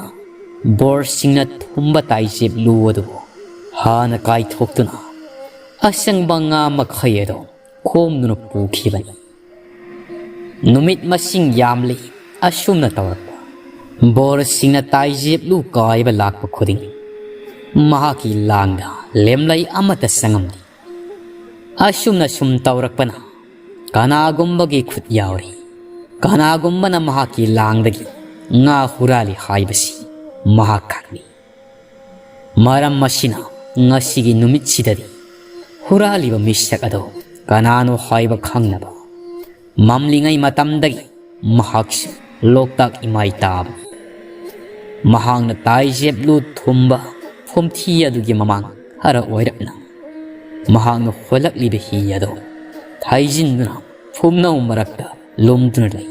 ꯕꯣꯔꯁꯤꯡꯅ ꯊꯨꯝꯕ ꯇꯥꯏꯖꯦꯞꯂꯨ ꯑꯗꯨꯕꯨ ꯍꯥꯟꯅ ꯀꯥꯏꯊꯣꯛꯇꯨꯅ ꯑꯁꯪꯕ ꯉꯥ ꯃꯈꯩ ꯑꯗꯨ ꯈꯣꯝꯗꯨꯅ ꯄꯨꯈꯤꯕꯅꯤ꯫ ꯅꯨꯃꯤꯠ ꯃꯁꯤꯡ ꯌꯥꯝꯂꯤ ꯑꯁꯨꯝꯅ ꯇꯧꯔꯛꯄ꯫ ꯕꯣꯔꯁꯤꯡꯅ ꯇꯥꯏꯖꯦꯞꯂꯨ ꯀꯥꯏꯕ ꯂꯥꯛꯄ ꯈꯨꯗꯤꯡ ꯃꯍꯥꯛꯀꯤ ꯂꯥꯡꯗ ꯂꯦꯝꯂꯩ ꯑꯃꯠꯇ ꯆꯪꯉꯝꯗꯦ꯫ ꯑꯁꯨꯝꯅ ꯁꯨꯝ ꯇꯧꯔꯛꯄꯅ ꯀꯅꯥꯒꯨꯝꯕꯒꯤ ꯈꯨꯠ ꯌꯥꯎꯔꯤ, ꯀꯅꯥꯒꯨꯝꯕꯅ ꯃꯍꯥꯛꯀꯤ ꯂꯥꯡꯗꯒꯤ ꯉꯥ ꯍꯨꯔꯥꯜꯂꯤ ꯍꯥꯏꯕꯁꯤ ꯃꯍꯥꯛ ꯈꯪꯂꯤ꯫ ꯃꯔꯝ ꯑꯁꯤꯅ ꯉꯁꯤꯒꯤ ꯅꯨꯃꯤꯠꯁꯤꯗꯗꯤ ꯍꯨꯔꯥꯜꯂꯤꯕ ꯃꯤꯁꯛ ꯑꯗꯨ ꯀꯅꯥꯅꯣ ꯍꯥꯏꯕ ꯈꯪꯅꯕ ꯃꯝꯂꯤꯉꯩ ꯃꯇꯝꯗꯒꯤ ꯃꯍꯥꯛꯁꯨ ꯂꯣꯛꯇꯥꯛ ꯏꯃꯥꯏ ꯇꯥꯕꯅꯤ꯫ ꯃꯍꯥꯛꯅ ꯇꯥꯏꯖꯦꯞꯂꯨ ꯊꯨꯝꯕ ꯐꯨꯝꯊꯤ ꯑꯗꯨꯒꯤ ꯃꯃꯥꯡ ꯈꯔ ꯑꯣꯏꯔꯞꯅ ꯃꯍꯥꯛꯅ ꯍꯣꯜꯂꯛꯂꯤꯕ ꯍꯤ ꯑꯗꯨ ꯊꯩꯖꯤꯟꯗꯨꯅ ꯐꯨꯝꯅꯧ ꯃꯔꯛꯇ ꯂꯨꯝꯗꯨꯅ ꯂꯩ꯫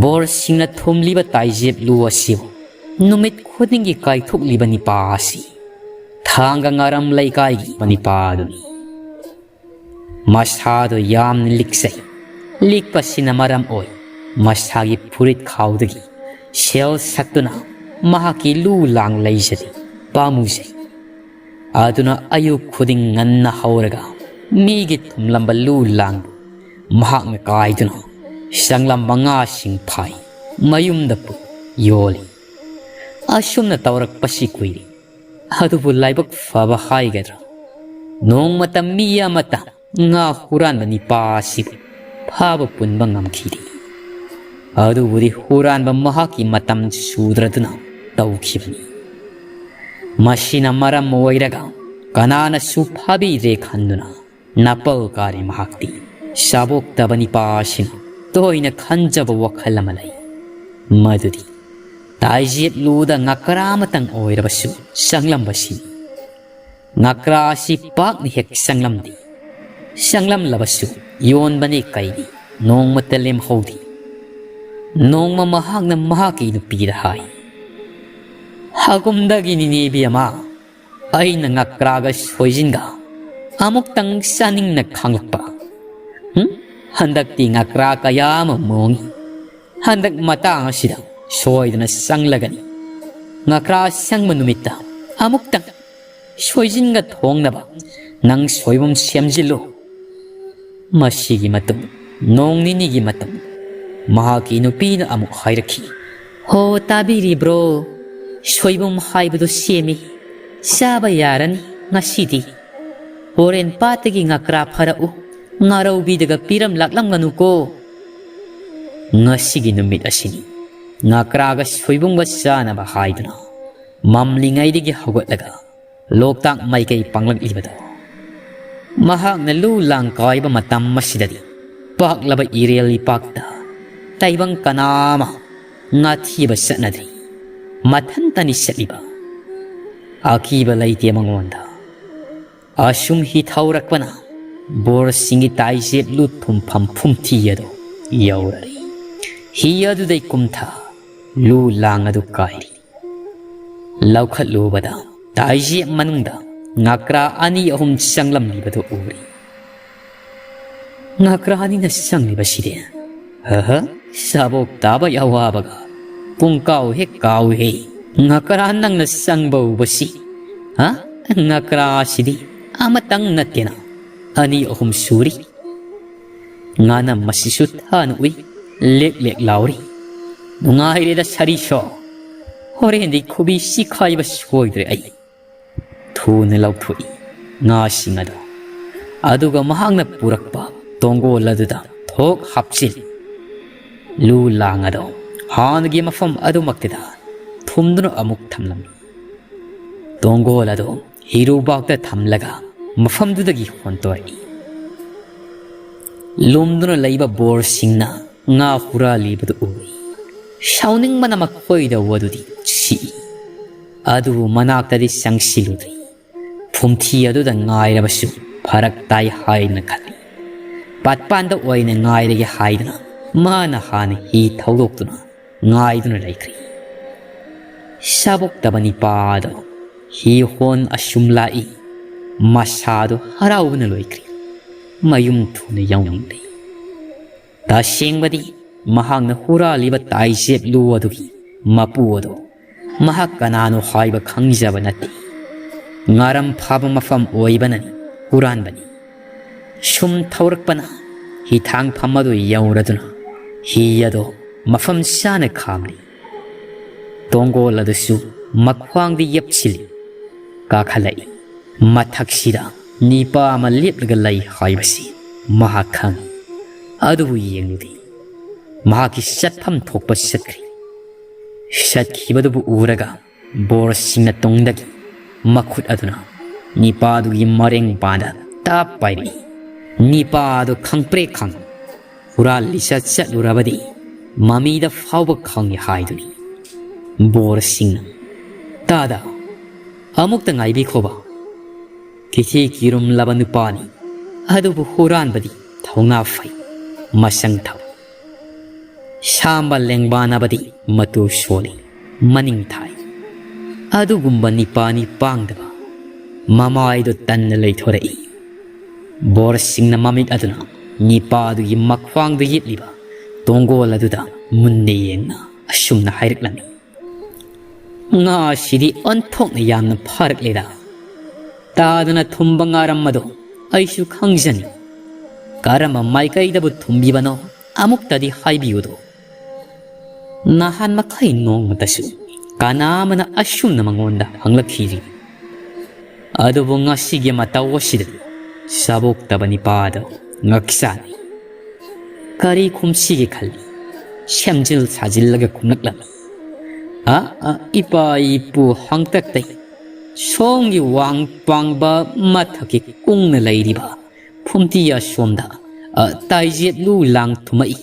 ꯕꯣꯔꯁꯤꯡꯅ ꯊꯨꯝꯂꯤꯕ ꯇꯥꯏꯖꯦꯞꯂꯨ ꯑꯁꯤꯕꯨ ꯅꯨꯃꯤꯠ ꯈꯨꯗꯤꯡꯒꯤ ꯀꯥꯏꯊꯣꯛꯂꯤꯕ ꯅꯤꯄꯥ ꯑꯁꯤ ꯊꯥꯡꯒ ꯉꯥꯔꯝ ꯂꯩꯀꯥꯏꯒꯤ ꯅꯤꯄꯥ ꯑꯗꯨꯅꯤ꯫ ꯃꯁꯥꯗꯨ ꯌꯥꯝꯅ ꯂꯤꯛꯆꯩ꯫ ꯂꯤꯛꯄꯁꯤꯅ ꯃꯔꯝ ꯑꯣꯏ ꯃꯁꯥꯒꯤ ꯐꯨꯔꯤꯠ ꯈꯥꯎꯗꯒꯤ ꯁꯦꯜ ꯁꯠꯇꯨꯅ ꯃꯍꯥꯛꯀꯤ ꯂꯨ ꯂꯥꯡ ꯂꯩꯖꯔꯤ ꯄꯥꯝꯃꯨꯖꯩ꯫ ꯑꯗꯨꯅ ꯑꯌꯨꯛ ꯈꯨꯗꯤꯡ ꯉꯟꯅ ꯍꯧꯔꯒ ꯃꯤꯒꯤ ꯊꯨꯝꯂꯝꯕ ꯂꯨ ꯂꯥꯡꯗꯨ ꯃꯍꯥꯛꯅ ꯀꯥꯏꯗꯨꯅ ꯆꯪꯂꯝꯕ ꯉꯥꯁꯤꯡ ꯐꯥꯏ, ꯃꯌꯨꯝꯗ ꯄꯨ ꯌꯣꯜꯂꯤ꯫ ꯑꯁꯨꯝꯅ ꯇꯧꯔꯛꯄꯁꯤ ꯀꯨꯏꯔꯦ꯫ ꯑꯗꯨꯕꯨ ꯂꯥꯏꯕꯛ ꯐꯕ ꯍꯥꯏꯒꯗ꯭ꯔꯥ, ꯅꯣꯡꯃꯇ ꯃꯤ ꯑꯃꯠꯇ ꯉꯥ ꯍꯨꯔꯥꯟꯕ ꯅꯤꯄꯥ ꯑꯁꯤꯕꯨ ꯐꯥꯕ ꯄꯨꯟꯕ ꯉꯝꯈꯤꯗꯦ꯫ ꯑꯗꯨꯕꯨꯗꯤ ꯍꯨꯔꯥꯟꯕ ꯃꯍꯥꯛꯀꯤ ꯃꯇꯝ ꯁꯨꯗ꯭ꯔꯗꯨꯅ ꯇꯧꯈꯤꯕꯅꯤ꯫ ꯃꯁꯤꯅ ꯃꯔꯝ ꯑꯣꯏꯔꯒ ꯀꯅꯥꯅꯁꯨ ꯐꯥꯕꯤꯗ꯭ꯔꯦ ꯈꯟꯗꯨꯅ ꯅꯥꯄꯜ ꯀꯥꯔꯦ ꯃꯍꯥꯛꯇꯤ꯫ ꯆꯥꯕꯣꯛꯇꯕ ꯅꯤꯄꯥ ꯑꯁꯤꯅ ꯇꯣꯏꯅ ꯈꯟꯖꯕ ꯋꯥꯈꯜ ꯑꯃ ꯂꯩ, ꯃꯗꯨꯗꯤ ꯇꯥꯏꯖꯦꯞꯂꯨꯗ ꯉꯀ꯭ꯔꯥ ꯑꯃꯇꯪ ꯑꯣꯏꯔꯕꯁꯨ ꯆꯪꯂꯝꯕꯁꯤꯅꯤ꯫ ꯉꯀ꯭ꯔꯥ ꯑꯁꯤ ꯄꯥꯛꯅ ꯍꯦꯛ ꯆꯪꯂꯝꯗꯦ꯫ ꯆꯪꯂꯝꯂꯕꯁꯨ ꯌꯣꯟꯕꯅꯤ ꯀꯩꯅꯤ, ꯅꯣꯡꯃꯇ ꯂꯦꯝꯍꯧꯗꯦ꯫ ꯅꯣꯡꯃ ꯃꯍꯥꯛꯅ ꯃꯍꯥꯛꯀꯤ ꯅꯨꯄꯤꯗ ꯍꯥꯏ, "ꯍꯥꯒꯨꯝꯗꯒꯤꯅꯤꯅꯦ ꯏꯕꯦꯝꯃ, ꯑꯩꯅ ꯉꯀ꯭ꯔꯥꯒ ꯁꯣꯏꯖꯤꯟꯒ ꯑꯃꯨꯛꯇꯪ ꯆꯥꯅꯤꯡꯅ ꯈꯥꯡꯂꯛꯄ꯫ ꯍꯨꯝ? ꯍꯟꯗꯛꯇꯤ ꯉꯀ꯭ꯔꯥ ꯀꯌꯥ ꯑꯃ ꯃꯣꯡꯉꯤ꯫ ꯍꯟꯗꯛ ꯃꯇꯥꯡ ꯑꯁꯤꯗ ꯁꯣꯏꯗꯅ ꯆꯪꯂꯒꯅꯤ꯫ ꯉꯀ꯭ꯔꯥ ꯁꯪꯕ ꯅꯨꯃꯤꯠꯇ ꯑꯃꯨꯛꯇꯪ ꯁꯣꯏꯖꯤꯟꯒ ꯊꯣꯡꯅꯕ ꯅꯪ ꯁꯣꯏꯕꯨꯝ ꯁꯦꯝꯖꯤꯜꯂꯨ꯫ ꯃꯁꯤꯒꯤ ꯃꯇꯨꯡ ꯅꯣꯡ ꯅꯤꯅꯤꯒꯤ ꯃꯇꯨꯡ ꯃꯍꯥꯛꯀꯤ ꯅꯨꯄꯤꯅ ꯑꯃꯨꯛ ꯍꯥꯏꯔꯛꯈꯤ, "ꯍꯣ, ꯇꯥꯕꯤꯔꯤꯕ꯭ꯔꯣ? ꯁꯣꯏꯕꯨꯝ ꯍꯥꯏꯕꯗꯨ ꯁꯦꯝꯃꯤ꯫ ꯆꯥꯕ ꯌꯥꯔꯅꯤ ꯉꯁꯤꯗꯤ꯫ ꯍꯣꯔꯦꯟ ꯄꯥꯠꯇꯒꯤ ꯉꯀ꯭ꯔꯥ ꯐꯥꯔꯛꯎ, ꯉꯥꯔꯧꯕꯤꯗꯒ ꯄꯤꯔꯝ ꯂꯥꯛꯂꯝꯒꯅꯨꯀꯣ"꯫ ꯉꯁꯤꯒꯤ ꯅꯨꯃꯤꯠ ꯑꯁꯤꯅꯤ ꯉꯀ꯭ꯔꯥꯒ ꯁꯣꯏꯕꯨꯝꯒ ꯆꯥꯅꯕ ꯍꯥꯏꯗꯨꯅ ꯃꯝꯂꯤꯉꯩꯗꯒꯤ ꯍꯧꯒꯠꯂꯒ ꯂꯣꯛꯇꯥꯛ ꯃꯥꯏꯀꯩ ꯄꯥꯡꯂꯛꯂꯤꯕꯗꯣ꯫ ꯃꯍꯥꯛꯅ ꯂꯨ ꯂꯥꯡ ꯀꯥꯏꯕ ꯃꯇꯝ ꯑꯁꯤꯗꯗꯤ ꯄꯥꯛꯂꯕ ꯏꯔꯦꯜ ꯏꯄꯥꯛꯇ ꯇꯥꯏꯕꯪ ꯀꯅꯥ ꯑꯃ ꯉꯥꯊꯤꯕ ꯆꯠꯅꯗ꯭ꯔꯤ꯫ ꯃꯊꯟꯇꯅꯤ ꯆꯠꯂꯤꯕ꯫ ꯑꯀꯤꯕ ꯂꯩꯇꯦ ꯃꯉꯣꯟꯗ꯫ ꯑꯁꯨꯝ ꯍꯤ ꯊꯧꯔꯛꯄꯅ ꯕꯣꯔꯁꯤꯡꯒꯤ ꯇꯥꯏꯖꯦꯞ ꯂꯨ ꯊꯨꯝꯐꯝ ꯐꯨꯝꯊꯤ ꯑꯗꯨ ꯌꯧꯔꯔꯦ꯫ ꯍꯤ ꯑꯗꯨꯗꯩ ꯀꯨꯝꯊ ꯂꯨ ꯂꯥꯡ ꯑꯗꯨ ꯀꯥꯏꯔꯤ꯫ ꯂꯧꯈꯠꯂꯨꯕꯗ ꯇꯥꯏꯖꯦꯞ ꯃꯅꯨꯡꯗ ꯉꯀ꯭ꯔꯥ ꯑꯅꯤ ꯑꯍꯨꯝ ꯆꯪꯂꯝꯂꯤꯕꯗꯨ ꯎꯔꯤ꯫ ꯉꯀ꯭ꯔꯥ ꯑꯅꯤꯅ ꯆꯪꯂꯤꯕꯁꯤꯗꯤ, ꯍ ꯍ, ꯁꯥꯕꯣꯛ ꯇꯥꯕ ꯑꯋꯥꯕꯒ ꯄꯨꯡ ꯀꯥꯎ ꯍꯦꯛ ꯀꯥꯎꯏꯍꯦ꯫ ꯉꯀ꯭ꯔꯥ ꯅꯪꯅ ꯆꯪꯕ ꯎꯕꯁꯤ, ꯍ? ꯉꯀ꯭ꯔꯥꯁꯤꯗꯤ ꯑꯃꯇꯪ ꯅꯠꯇꯦꯅ, ꯑꯅꯤ ꯑꯍꯨꯝ ꯁꯨꯔꯤ꯫ ꯉꯥꯅꯝ ꯃꯁꯤꯁꯨ ꯊꯥꯅ ꯎꯏ, ꯂꯦꯛ ꯂꯦꯛ ꯂꯥꯎꯔꯤ꯫ ꯅꯨꯡꯉꯥꯏꯔꯦꯗ ꯁꯥꯔꯤꯁꯣ, ꯍꯣꯔꯦꯟꯗꯤ ꯈꯨꯕꯤ ꯁꯤꯈꯥꯏꯕ ꯁꯣꯏꯗ꯭ꯔꯦ ꯑꯩ꯫ ꯊꯨꯅ ꯂꯧꯊꯣꯛꯏ ꯉꯥꯁꯤꯡ ꯑꯗꯨ, ꯑꯗꯨꯒ ꯃꯍꯥꯛꯅ ꯄꯨꯔꯛꯄ ꯇꯣꯡꯒꯣꯜ ꯑꯗꯨꯗ ꯊꯣꯛ ꯍꯥꯞꯆꯤꯜ꯫ ꯂꯨ ꯂꯥꯡ ꯑꯗꯨ ꯍꯥꯟꯅꯒꯤ ꯃꯐꯝ ꯑꯗꯨꯃꯛꯇꯗ ꯊꯨꯝꯗꯨꯅ ꯑꯃꯨꯛ ꯊꯝꯂꯝꯃꯤ꯫ ꯇꯣꯡꯒꯣꯜ ꯑꯗꯨ ꯍꯤꯔꯨꯕꯥꯛꯇ ꯊꯝꯂꯒ ꯃꯐꯝꯗꯨꯗꯒꯤ ꯍꯣꯟꯇꯣꯔꯛꯏ꯫ ꯂꯨꯝꯗꯨꯅ ꯂꯩꯕ ꯕꯣꯔꯁꯤꯡꯅ ꯉꯥ ꯍꯨꯔꯥꯜꯂꯤꯕꯗꯨ ꯎꯏ꯫ ꯁꯥꯎꯅꯤꯡꯕꯅ ꯃꯈꯣꯏꯗ ꯋꯥꯗꯨꯗꯤ ꯁꯤꯛꯏ꯫ ꯑꯗꯨꯕꯨ ꯃꯅꯥꯛꯇꯗꯤ ꯆꯪꯁꯤꯜꯂꯨꯗ꯭ꯔꯤ꯫ ꯐꯨꯝꯊꯤ ꯑꯗꯨꯗ ꯉꯥꯏꯔꯕꯁꯨ ꯐꯔꯛ ꯇꯥꯏ ꯍꯥꯏꯗꯨꯅ ꯈꯜꯂꯤ꯫ ꯄꯥꯠꯄꯥꯟꯗ ꯑꯣꯏꯅ ꯉꯥꯏꯔꯒꯦ ꯍꯥꯏꯗꯨꯅ ꯃꯥꯅ ꯍꯥꯟꯅ ꯍꯤ ꯊꯧꯗꯣꯛꯇꯨꯅ ꯉꯥꯏꯗꯨꯅ ꯂꯩꯈ꯭ꯔꯤ꯫ ꯁꯥꯕꯣꯛꯇꯕ ꯅꯤꯄꯥꯗꯣ ꯍꯤ ꯍꯣꯟ ꯑꯁꯨꯝ ꯂꯥꯛꯏ꯫ ꯃꯁꯥꯗꯨ ꯍꯔꯥꯎꯕꯅ ꯂꯣꯏꯈ꯭ꯔꯦ꯫ ꯃꯌꯨꯝ ꯊꯨꯅ ꯌꯧꯅꯤꯡꯂꯦ꯫ ꯇꯁꯦꯡꯕꯗꯤ ꯃꯍꯥꯛꯅ ꯍꯨꯔꯥꯜꯂꯤꯕ ꯇꯥꯏꯖꯦꯞꯂꯨ ꯑꯗꯨꯒꯤ ꯃꯄꯨ ꯑꯗꯨ ꯃꯍꯥꯛ ꯀꯅꯥꯅꯣ ꯍꯥꯏꯕ ꯈꯪꯖꯕ ꯅꯠꯇꯦ꯫ ꯉꯥꯔꯝ ꯐꯥꯕ ꯃꯐꯝ ꯑꯣꯏꯕꯅꯅꯤ ꯍꯨꯔꯥꯟꯕꯅꯤ꯫ ꯁꯨꯝ ꯊꯧꯔꯛꯄꯅ ꯍꯤꯊꯥꯡꯐꯝ ꯑꯗꯨ ꯌꯧꯔꯗꯨꯅ ꯍꯤ ꯑꯗꯨ ꯃꯐꯝ ꯆꯥꯅ ꯈꯥꯝꯂꯤ꯫ ꯇꯣꯡꯒꯣꯜ ꯑꯗꯨꯁꯨ ꯃꯈ꯭ꯋꯥꯡꯗ ꯌꯦꯞꯁꯤꯜꯂꯤ꯫ ꯀꯥꯈꯠꯂꯛꯏ꯫ ꯃꯊꯛꯁꯤꯗ ꯅꯤꯄꯥ ꯑꯃ ꯂꯦꯞꯂꯒ ꯂꯩ ꯍꯥꯏꯕꯁꯤ ꯃꯍꯥꯛ ꯈꯪꯏ꯫ ꯑꯗꯨꯕꯨ ꯌꯦꯡꯂꯨꯗꯦ꯫ ꯃꯍꯥꯛꯀꯤ ꯆꯠꯐꯝ ꯊꯣꯛꯄ ꯆꯠꯈ꯭ꯔꯦ꯫ ꯆꯠꯈꯤꯕꯗꯨꯕꯨ ꯎꯔꯒ ꯕꯣꯔꯁꯤꯡꯅ ꯇꯨꯡꯗꯒꯤ ꯃꯈꯨꯠ ꯑꯗꯨꯅ ꯅꯤꯄꯥꯗꯨꯒꯤ ꯃꯔꯦꯡ ꯄꯥꯟꯗ ꯇꯥꯞ ꯄꯥꯏꯔꯛꯏ꯫ ꯅꯤꯄꯥ ꯑꯗꯨ ꯈꯪꯄ꯭ꯔꯦꯛ ꯈꯪꯏ꯫ ꯍꯨꯔꯥꯜꯂꯤꯁ ꯆꯠꯂꯨꯔꯕꯗꯤ ꯃꯃꯤꯗ ꯐꯥꯎꯕ ꯈꯪꯏ ꯍꯥꯏꯗꯨꯅꯤ꯫ ꯕꯣꯔꯁꯤꯡꯅ, "ꯇꯥꯗ, ꯑꯃꯨꯛꯇ ꯉꯥꯏꯕꯤꯈꯣꯕ꯫ ꯀꯤꯊꯤ ꯀꯤꯔꯨꯝꯂꯕ ꯅꯨꯄꯥꯅꯤ, ꯑꯗꯨꯕꯨ ꯍꯨꯔꯥꯟꯕꯗꯤ ꯊꯧꯅꯥ ꯐꯩ, ꯃꯁꯪ ꯊꯧꯏ꯫ ꯁꯥꯝꯕ ꯂꯦꯡꯕꯥꯅꯕꯗꯤ ꯃꯇꯨ ꯁꯣꯜꯂꯤ, ꯃꯅꯤꯡ ꯊꯥꯏ꯫ ꯑꯗꯨꯒꯨꯝꯕ ꯅꯤꯄꯥꯅꯤ ꯄꯥꯡꯗꯕ ꯃꯃꯥꯏꯗꯨ ꯇꯟꯅ ꯂꯩꯊꯣꯔꯛꯏ꯫" ꯕꯣꯔꯁꯤꯡꯅ ꯃꯃꯤꯠ ꯑꯗꯨꯅ ꯅꯤꯄꯥꯗꯨꯒꯤ ꯃꯈ꯭ꯋꯥꯡꯗ ꯌꯦꯠꯂꯤꯕ ꯇꯣꯡꯒꯣꯜ ꯑꯗꯨꯗ ꯃꯨꯟꯅ ꯌꯦꯡꯅ ꯑꯁꯨꯝꯅ ꯍꯥꯏꯔꯛꯂꯝꯃꯤ, "ꯉꯥꯁꯤꯗꯤ ꯑꯣꯟꯊꯣꯛꯅ ꯌꯥꯝꯅ ꯐꯥꯔꯛꯂꯦꯗ꯫ ꯇꯥꯗꯅ ꯊꯨꯝꯕ ꯉꯥꯔꯝ ꯑꯗꯣ ꯑꯩꯁꯨ ꯈꯪꯖꯅꯤꯡꯏ꯫ ꯀꯔꯝꯕ ꯃꯥꯏꯀꯩꯗꯕꯨ ꯊꯨꯝꯕꯤꯕꯅꯣ ꯑꯃꯨꯛꯇꯗꯤ ꯍꯥꯏꯕꯤꯌꯨꯗꯣ꯫ ꯅꯍꯥꯟ ꯃꯈꯩ ꯅꯣꯡꯃꯇꯁꯨ ꯀꯅꯥ ꯑꯃꯅ ꯑꯁꯨꯝꯅ ꯃꯉꯣꯟꯗ ꯍꯪꯂꯛꯈꯤꯗ꯭ꯔꯤ꯫ ꯑꯗꯨꯕꯨ ꯉꯁꯤꯒꯤ ꯃꯇꯧ ꯑꯁꯤꯗꯗꯤ ꯆꯥꯕꯣꯛꯇꯕ ꯅꯤꯄꯥꯗꯣ ꯉꯛꯆꯥꯅꯤ꯫ ꯀꯔꯤ ꯈꯨꯝꯁꯤꯒꯦ ꯈꯜꯂꯤ꯫ ꯁꯦꯝꯖꯤꯜ ꯁꯥꯖꯤꯜꯂꯒ ꯈꯨꯝꯂꯛꯂꯝꯃꯤ, ꯑ, ꯑ, ꯏꯄꯥ ꯏꯄꯨ ꯍꯥꯡꯇꯛꯇꯩ ꯁꯣꯝꯒꯤ ꯋꯥꯡ ꯄꯥꯡꯕ ꯃꯊꯛꯀꯤ ꯀꯨꯡꯅ ꯂꯩꯔꯤꯕ ꯐꯨꯝꯇꯤ ꯑꯁꯣꯝꯗ, ꯑ, ꯇꯥꯏꯖꯦꯠꯂꯨ ꯂꯥꯡ ꯊꯨꯝꯃꯛꯏ꯫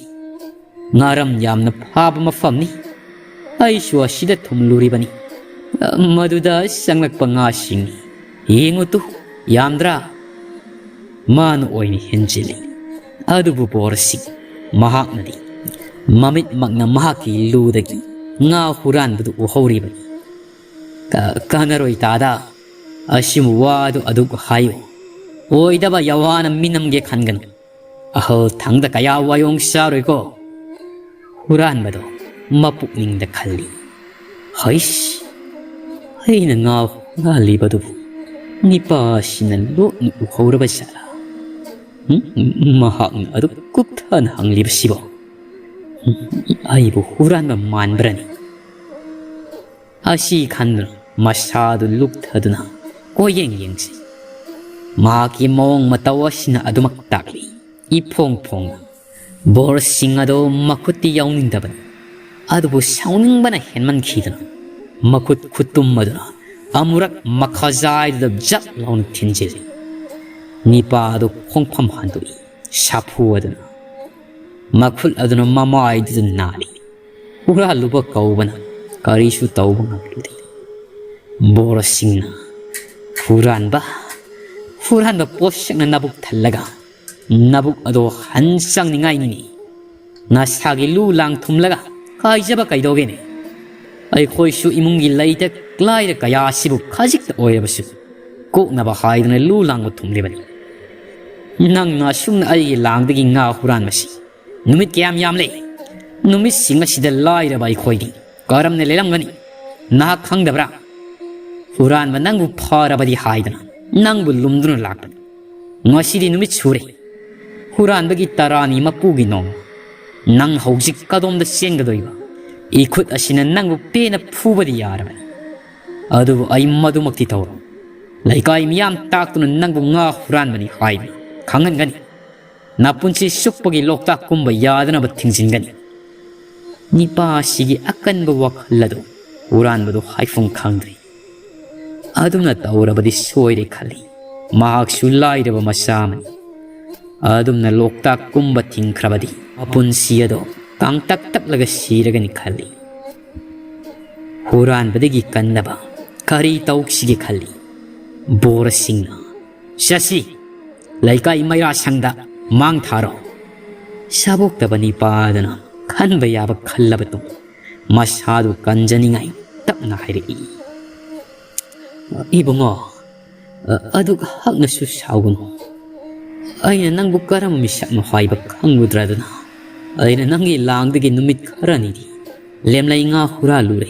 ꯉꯥꯔꯝ ꯌꯥꯝꯅ ꯐꯥꯕ ꯃꯐꯝꯅꯤ꯫ ꯑꯩꯁꯨ ꯑꯁꯤꯗ ꯊꯨꯝꯂꯨꯔꯤꯕꯅꯤ꯫ ꯃꯗꯨꯗ ꯆꯪꯂꯛꯄ ꯉꯥꯁꯤꯡꯅꯤ꯫ ꯌꯦꯡꯉꯨ ꯇꯨ, ꯌꯥꯝꯗ꯭ꯔꯥ?" ꯃꯥꯅ ꯑꯣꯏꯅ ꯍꯦꯟꯖꯤꯜꯂꯤ꯫ ꯑꯗꯨꯕꯨ ꯕꯣꯔꯁꯤ ꯃꯍꯥꯛꯅꯗꯤ ꯃꯃꯤꯠꯃꯛꯅ ꯃꯍꯥꯛꯀꯤ ꯂꯨꯗꯒꯤ ꯉꯥ ꯍꯨꯔꯥꯟꯕꯗꯨ ꯎꯍꯧꯔꯤꯕꯅꯤ꯫ "ꯀ-, ꯀꯥꯟꯅꯔꯣꯏ ꯇꯥꯗ꯫ ꯑꯁꯤꯒꯨꯝꯕ ꯋꯥꯗꯨ ꯑꯗꯨꯛ ꯍꯥꯏꯌꯨ꯫ ꯑꯣꯏꯗꯕ ꯌꯥꯋꯥꯅ ꯃꯤꯅꯝꯒꯦ ꯈꯟꯒꯅꯨ꯫ ꯑꯍꯜ ꯊꯪꯗ ꯀꯌꯥ ꯋꯥꯌꯣꯡ ꯆꯥꯔꯣꯏꯀꯣ꯫ ꯍꯨꯔꯥꯟꯕꯗꯣ ꯃꯄꯨꯛꯅꯤꯡꯗ ꯈꯜꯂꯤ꯫ ꯍꯩꯁ, ꯑꯩꯅ ꯉꯥ ꯍꯨꯔꯥꯜꯂꯤꯕꯗꯨꯕꯨ ꯅꯤꯄꯥꯁꯤꯅ ꯂꯣꯠꯅ ꯎꯍꯧꯔꯕ ꯖꯥꯠꯂꯥ? ꯎꯝ? ꯃꯍꯥꯛꯅ ꯑꯗꯨꯛ ꯀꯨꯞꯊꯅ ꯍꯪꯂꯤꯕꯁꯤꯕꯣ? ꯎꯝ, ꯑꯩꯕꯨ ꯍꯨꯔꯥꯟꯕ ꯃꯥꯟꯕ꯭ꯔꯅꯤ? ꯑꯁꯤ ꯈꯟꯗꯨꯅ ꯃꯁꯥꯗꯨ ꯂꯨꯞꯊꯗꯨꯅ ꯀꯣꯏꯌꯦꯡ ꯌꯦꯡꯁꯤ꯫ ꯃꯍꯥꯛꯀꯤ ꯃꯑꯣꯡ ꯃꯇꯧ ꯑꯁꯤꯅ ꯑꯗꯨꯃꯛ ꯇꯥꯛꯂꯤ꯫ ꯏꯐꯣꯡ ꯐꯣꯡꯅ ꯕꯣꯔꯁꯤꯡ ꯑꯗꯣ ꯃꯈꯨꯠꯇꯤ ꯌꯥꯎꯅꯤꯡꯗꯕꯅꯤ꯫ ꯑꯗꯨꯕꯨ ꯁꯥꯎꯅꯤꯡꯕꯅ ꯍꯦꯟꯃꯟꯈꯤꯗꯨꯅ ꯃꯈꯨꯠ ꯈꯨꯠꯇꯨꯝ ꯑꯗꯨꯅ ꯑꯃꯨꯔꯛ ꯃꯈꯥꯖꯥꯏꯗꯨꯗ ꯖꯛ ꯂꯥꯎꯅ ꯊꯤꯟꯖꯤꯜꯂꯤ꯫ ꯅꯤꯄꯥ ꯑꯗꯨ ꯈꯣꯡꯐꯝ ꯍꯟꯗꯣꯛꯏ꯫ ꯁꯥꯐꯨ ꯑꯗꯨꯅ ꯃꯈꯨꯠ ꯑꯗꯨꯅ ꯃꯃꯥꯏꯗꯨꯗ ꯅꯥꯜꯂꯤ꯫ ꯍꯨꯔꯥꯜꯂꯨꯕ ꯀꯧꯕꯅ ꯀꯔꯤꯁꯨ ꯇꯧꯕ ꯉꯝꯂꯨꯗꯦ꯫ ꯕꯣꯔꯁꯤꯡꯅ ꯍꯨꯔꯥꯟꯕ, ꯍꯨꯔꯥꯟꯕ ꯄꯣꯠꯁꯛꯅ ꯅꯕꯨꯛ ꯊꯜꯂꯒ ꯅꯕꯨꯛ ꯑꯗꯣ ꯍꯟ ꯆꯪꯅꯤꯡꯉꯥꯏꯅꯤꯅꯦ꯫ ꯅꯁꯥꯒꯤ ꯂꯨ ꯂꯥꯡ ꯊꯨꯝꯂꯒ ꯀꯥꯏꯖꯕ ꯀꯩꯗꯧꯒꯦꯅꯦ? ꯑꯩꯈꯣꯏꯁꯨ ꯏꯃꯨꯡꯒꯤ ꯂꯩꯇ ꯂꯥꯏꯔ ꯀꯌꯥ ꯑꯁꯤꯕꯨ ꯈꯖꯤꯛꯇ ꯑꯣꯏꯔꯕꯁꯨ ꯀꯣꯛꯅꯕ ꯍꯥꯏꯗꯨꯅ ꯂꯨ ꯂꯥꯡꯕ ꯊꯨꯝꯂꯤꯕꯅꯤ꯫ ꯅꯪꯅ ꯑꯁꯨꯝꯅ ꯑꯩꯒꯤ ꯂꯥꯡꯗꯒꯤ ꯉꯥ ꯍꯨꯔꯥꯟꯕꯁꯤ ꯅꯨꯃꯤꯠ ꯀꯌꯥꯝ ꯌꯥꯝꯂꯦ? ꯅꯨꯃꯤꯠꯁꯤꯡ ꯑꯁꯤꯗ ꯂꯥꯏꯔꯕ ꯑꯩꯈꯣꯏꯗꯤ ꯀꯔꯝꯅ ꯂꯦꯜꯂꯝꯒꯅꯤ? ꯅꯍꯥꯛ ꯈꯪꯗꯕ꯭ꯔꯥ? ꯍꯨꯔꯥꯟꯕ ꯅꯪꯕꯨ ꯐꯔꯕꯗꯤ ꯍꯥꯏꯗꯅ ꯅꯪꯕꯨ ꯂꯨꯝꯗꯨꯅ ꯂꯥꯛꯄꯅꯤ꯫ ꯉꯁꯤꯗꯤ ꯅꯨꯃꯤꯠ ꯁꯨꯔꯦ꯫ ꯍꯨꯔꯥꯟꯕꯒꯤ ꯇꯔꯥꯅꯤ ꯃꯄꯨꯒꯤ ꯅꯣꯡ꯫ ꯅꯪ ꯍꯧꯖꯤꯛ ꯀꯗꯣꯝꯗ ꯆꯦꯟꯒꯗꯣꯏꯕ? ꯏꯈꯨꯠ ꯑꯁꯤꯅ ꯅꯪꯕꯨ ꯄꯦꯟꯅ ꯐꯨꯕꯗꯤ ꯌꯥꯔꯕꯅꯤ꯫ ꯑꯗꯨꯕꯨ ꯑꯩ ꯃꯗꯨꯃꯛꯇꯤ ꯇꯧꯔꯣꯏ꯫ ꯂꯩꯀꯥꯏ ꯃꯤꯌꯥꯝ ꯇꯥꯛꯇꯨꯅ ꯅꯪꯕꯨ ꯉꯥ ꯍꯨꯔꯥꯟꯕꯅꯤ ꯍꯥꯏꯗꯨꯅ ꯈꯪꯍꯟꯒꯅꯤ꯫ ꯅꯄꯨꯟꯁꯤ ꯆꯨꯞꯄꯒꯤ ꯂꯣꯛꯇꯥꯛ ꯀꯨꯝꯕ ꯌꯥꯗꯅꯕ ꯊꯤꯡꯖꯤꯟꯒꯅꯤ꯫ ꯅꯤꯄꯥ ꯑꯁꯤꯒꯤ ꯑꯀꯟꯕ ꯋꯥꯈꯜ ꯑꯗꯨ ꯍꯨꯔꯥꯟꯕꯗꯨ ꯍꯥꯏꯐꯝ ꯈꯪꯗ꯭ꯔꯦ꯫ ꯑꯗꯨꯝꯅ ꯇꯧꯔꯕꯗꯤ ꯁꯣꯏꯔꯦ ꯈꯜꯂꯤ꯫ ꯃꯍꯥꯛꯁꯨ ꯂꯥꯏꯔꯕ ꯃꯆꯥ ꯑꯃꯅꯤ꯫ ꯑꯗꯨꯝꯅ ꯂꯣꯛꯇꯥꯛ ꯀꯨꯝꯕ ꯊꯤꯡꯈ꯭ꯔꯕꯗꯤ ꯃꯄꯨꯟꯁꯤ ꯑꯗꯣ ꯀꯥꯡꯇꯛ ꯇꯛꯂꯒ ꯁꯤꯔꯒꯅꯤ ꯈꯜꯂꯤ꯫ ꯍꯨꯔꯥꯟꯕꯗꯒꯤ ꯀꯟꯅꯕ ꯀꯔꯤ ꯇꯧꯁꯤꯒꯦ ꯈꯜꯂꯤ꯫ ꯕꯣꯔꯁꯤꯡꯅ, "ꯆꯠꯁꯤ, ꯂꯩꯀꯥꯏ ꯃꯩꯔꯥ ꯁꯪꯗ ꯃꯥꯡ ꯊꯥꯔꯣ"꯫ ꯁꯥꯕꯣꯛꯇꯕ ꯅꯤꯄꯥꯗꯨꯅ ꯈꯟꯕ ꯌꯥꯕ ꯈꯜꯂꯕ ꯇꯨꯡ ꯃꯁꯥꯗꯨ ꯀꯟꯖꯅꯤꯡꯉꯥꯏ ꯇꯞꯅ ꯍꯥꯏꯔꯛꯏ, "ꯏꯕꯨꯡꯉꯣ, ꯑ, ꯑꯗꯨꯛ ꯍꯛꯅꯁꯨ ꯁꯥꯎꯒꯅꯨ꯫ ꯑꯩꯅ ꯅꯪꯕꯨ ꯀꯔꯝꯕ ꯃꯤꯁꯛꯅꯣ ꯍꯥꯏꯕ ꯈꯪꯂꯨꯗ꯭ꯔꯗꯅ ꯑꯩꯅ ꯅꯪꯒꯤ ꯂꯥꯡꯗꯒꯤ ꯅꯨꯃꯤꯠ ꯈꯔꯅꯤꯗꯤ ꯂꯦꯝꯂꯩ ꯉꯥ ꯍꯨꯔꯥꯜꯂꯨꯔꯦ꯫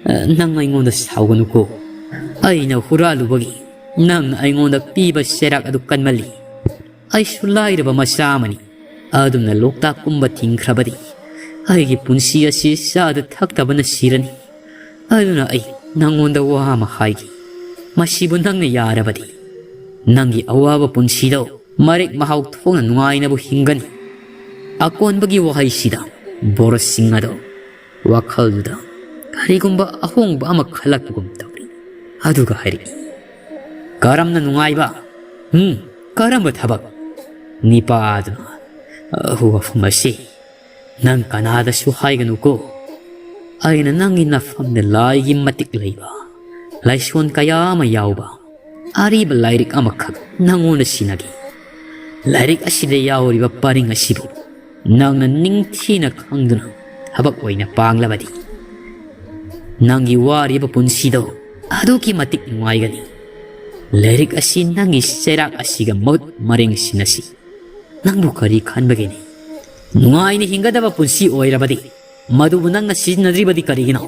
ꯑ, ꯅꯪ ꯑꯩꯉꯣꯟꯗ ꯁꯥꯎꯒꯅꯨꯀꯣ꯫ ꯑꯩꯅ ꯍꯨꯔꯥꯜꯂꯨꯕꯒꯤ ꯅꯪꯅ ꯑꯩꯉꯣꯟꯗ ꯄꯤꯕ ꯆꯩꯔꯥꯛ ꯑꯗꯨ ꯀꯟꯃꯜꯂꯤ꯫ ꯑꯩꯁꯨ ꯂꯥꯏꯔꯕ ꯃꯆꯥ ꯑꯃꯅꯤ꯫ ꯑꯗꯨꯝꯅ ꯂꯣꯛꯇꯥꯛ ꯀꯨꯝꯕ ꯊꯤꯡꯈ꯭ꯔꯕꯗꯤ ꯑꯩꯒꯤ ꯄꯨꯟꯁꯤ ꯑꯁꯤ ꯆꯥꯗ ꯊꯛꯇꯕꯅ ꯁꯤꯔꯅꯤ꯫ ꯑꯗꯨꯅ ꯑꯩ ꯅꯪꯉꯣꯟꯗ ꯋꯥ ꯑꯃ ꯍꯥꯏꯒꯦ꯫ ꯃꯁꯤꯕꯨ ꯅꯪꯅ ꯌꯥꯔꯕꯗꯤ ꯅꯪꯒꯤ ꯑꯋꯥꯕ ꯄꯨꯟꯁꯤꯗꯣ ꯃꯔꯦꯛ ꯃꯍꯥꯎ ꯊꯣꯛꯅ ꯅꯨꯡꯉꯥꯏꯅꯕꯨ ꯍꯤꯡꯒꯅꯤ꯫ ꯑꯀꯣꯟꯕꯒꯤ ꯋꯥꯍꯩꯁꯤꯗ ꯕꯣꯔꯁꯤꯡ ꯑꯗꯣ ꯋꯥꯈꯜꯗꯨꯗ ꯀꯔꯤꯒꯨꯝꯕ ꯑꯍꯣꯡꯕ ꯑꯃ ꯈꯜꯂꯛꯄꯒꯨꯝ ꯇꯧꯔꯤ꯫ ꯑꯗꯨꯒ ꯍꯥꯏꯔꯛꯏ, "ꯀꯔꯝꯅ ꯅꯨꯡꯉꯥꯏꯕ? ꯎꯝ, ꯀꯔꯝꯕ ꯊꯕꯛ?" ꯅꯤꯄꯥꯗꯨꯅ, "ꯑ, ꯋꯥꯐꯝ ꯑꯁꯤ ꯅꯪ ꯀꯅꯥꯗꯁꯨ ꯍꯥꯏꯒꯅꯨꯀꯣ꯫ ꯑꯩꯅ ꯅꯪꯒꯤ ꯅꯐꯝꯗ ꯂꯥꯏꯒꯤ ꯃꯇꯤꯛ ꯂꯩꯕ ꯂꯥꯏꯁꯣꯟ ꯀꯌꯥ ꯑꯃ ꯌꯥꯎꯕ ꯑꯔꯤꯕ ꯂꯥꯏꯔꯤꯛ ꯑꯃꯈꯛ ꯅꯪꯉꯣꯟꯗ ꯁꯤꯟꯅꯒꯦ꯫ ꯂꯥꯏꯔꯤꯛ ꯑꯁꯤꯗ ꯌꯥꯎꯔꯤꯕ ꯄꯔꯤꯡ ꯑꯁꯤꯕꯨ ꯅꯪꯅ ꯅꯤꯡꯊꯤꯅ ꯈꯪꯗꯨꯅ ꯊꯕꯛ ꯑꯣꯏꯅ ꯄꯥꯡꯂꯕꯗꯤ ꯅꯪꯒꯤ ꯋꯥꯔꯤꯕ ꯄꯨꯟꯁꯤꯗꯣ ꯑꯗꯨꯛꯀꯤ ꯃꯇꯤꯛ ꯅꯨꯡꯉꯥꯏꯒꯅꯤ꯫ ꯂꯥꯏꯔꯤꯛ ꯑꯁꯤ ꯅꯪꯒꯤ ꯆꯩꯔꯥꯛ ꯑꯁꯤꯒ ꯃꯍꯨꯠ ꯃꯔꯦꯡ ꯁꯤꯟꯅꯁꯤ꯫ ꯅꯪꯕꯨ ꯀꯔꯤ ꯈꯟꯕꯒꯤꯅꯤ? ꯅꯨꯡꯉꯥꯏꯅ ꯍꯤꯡꯒꯗꯕ ꯄꯨꯟꯁꯤ ꯑꯣꯏꯔꯕꯗꯤ ꯃꯗꯨꯕꯨ ꯅꯪꯅ ꯁꯤꯖꯤꯟꯅꯗ꯭ꯔꯤꯕꯗꯤ ꯀꯔꯤꯒꯤꯅꯣ?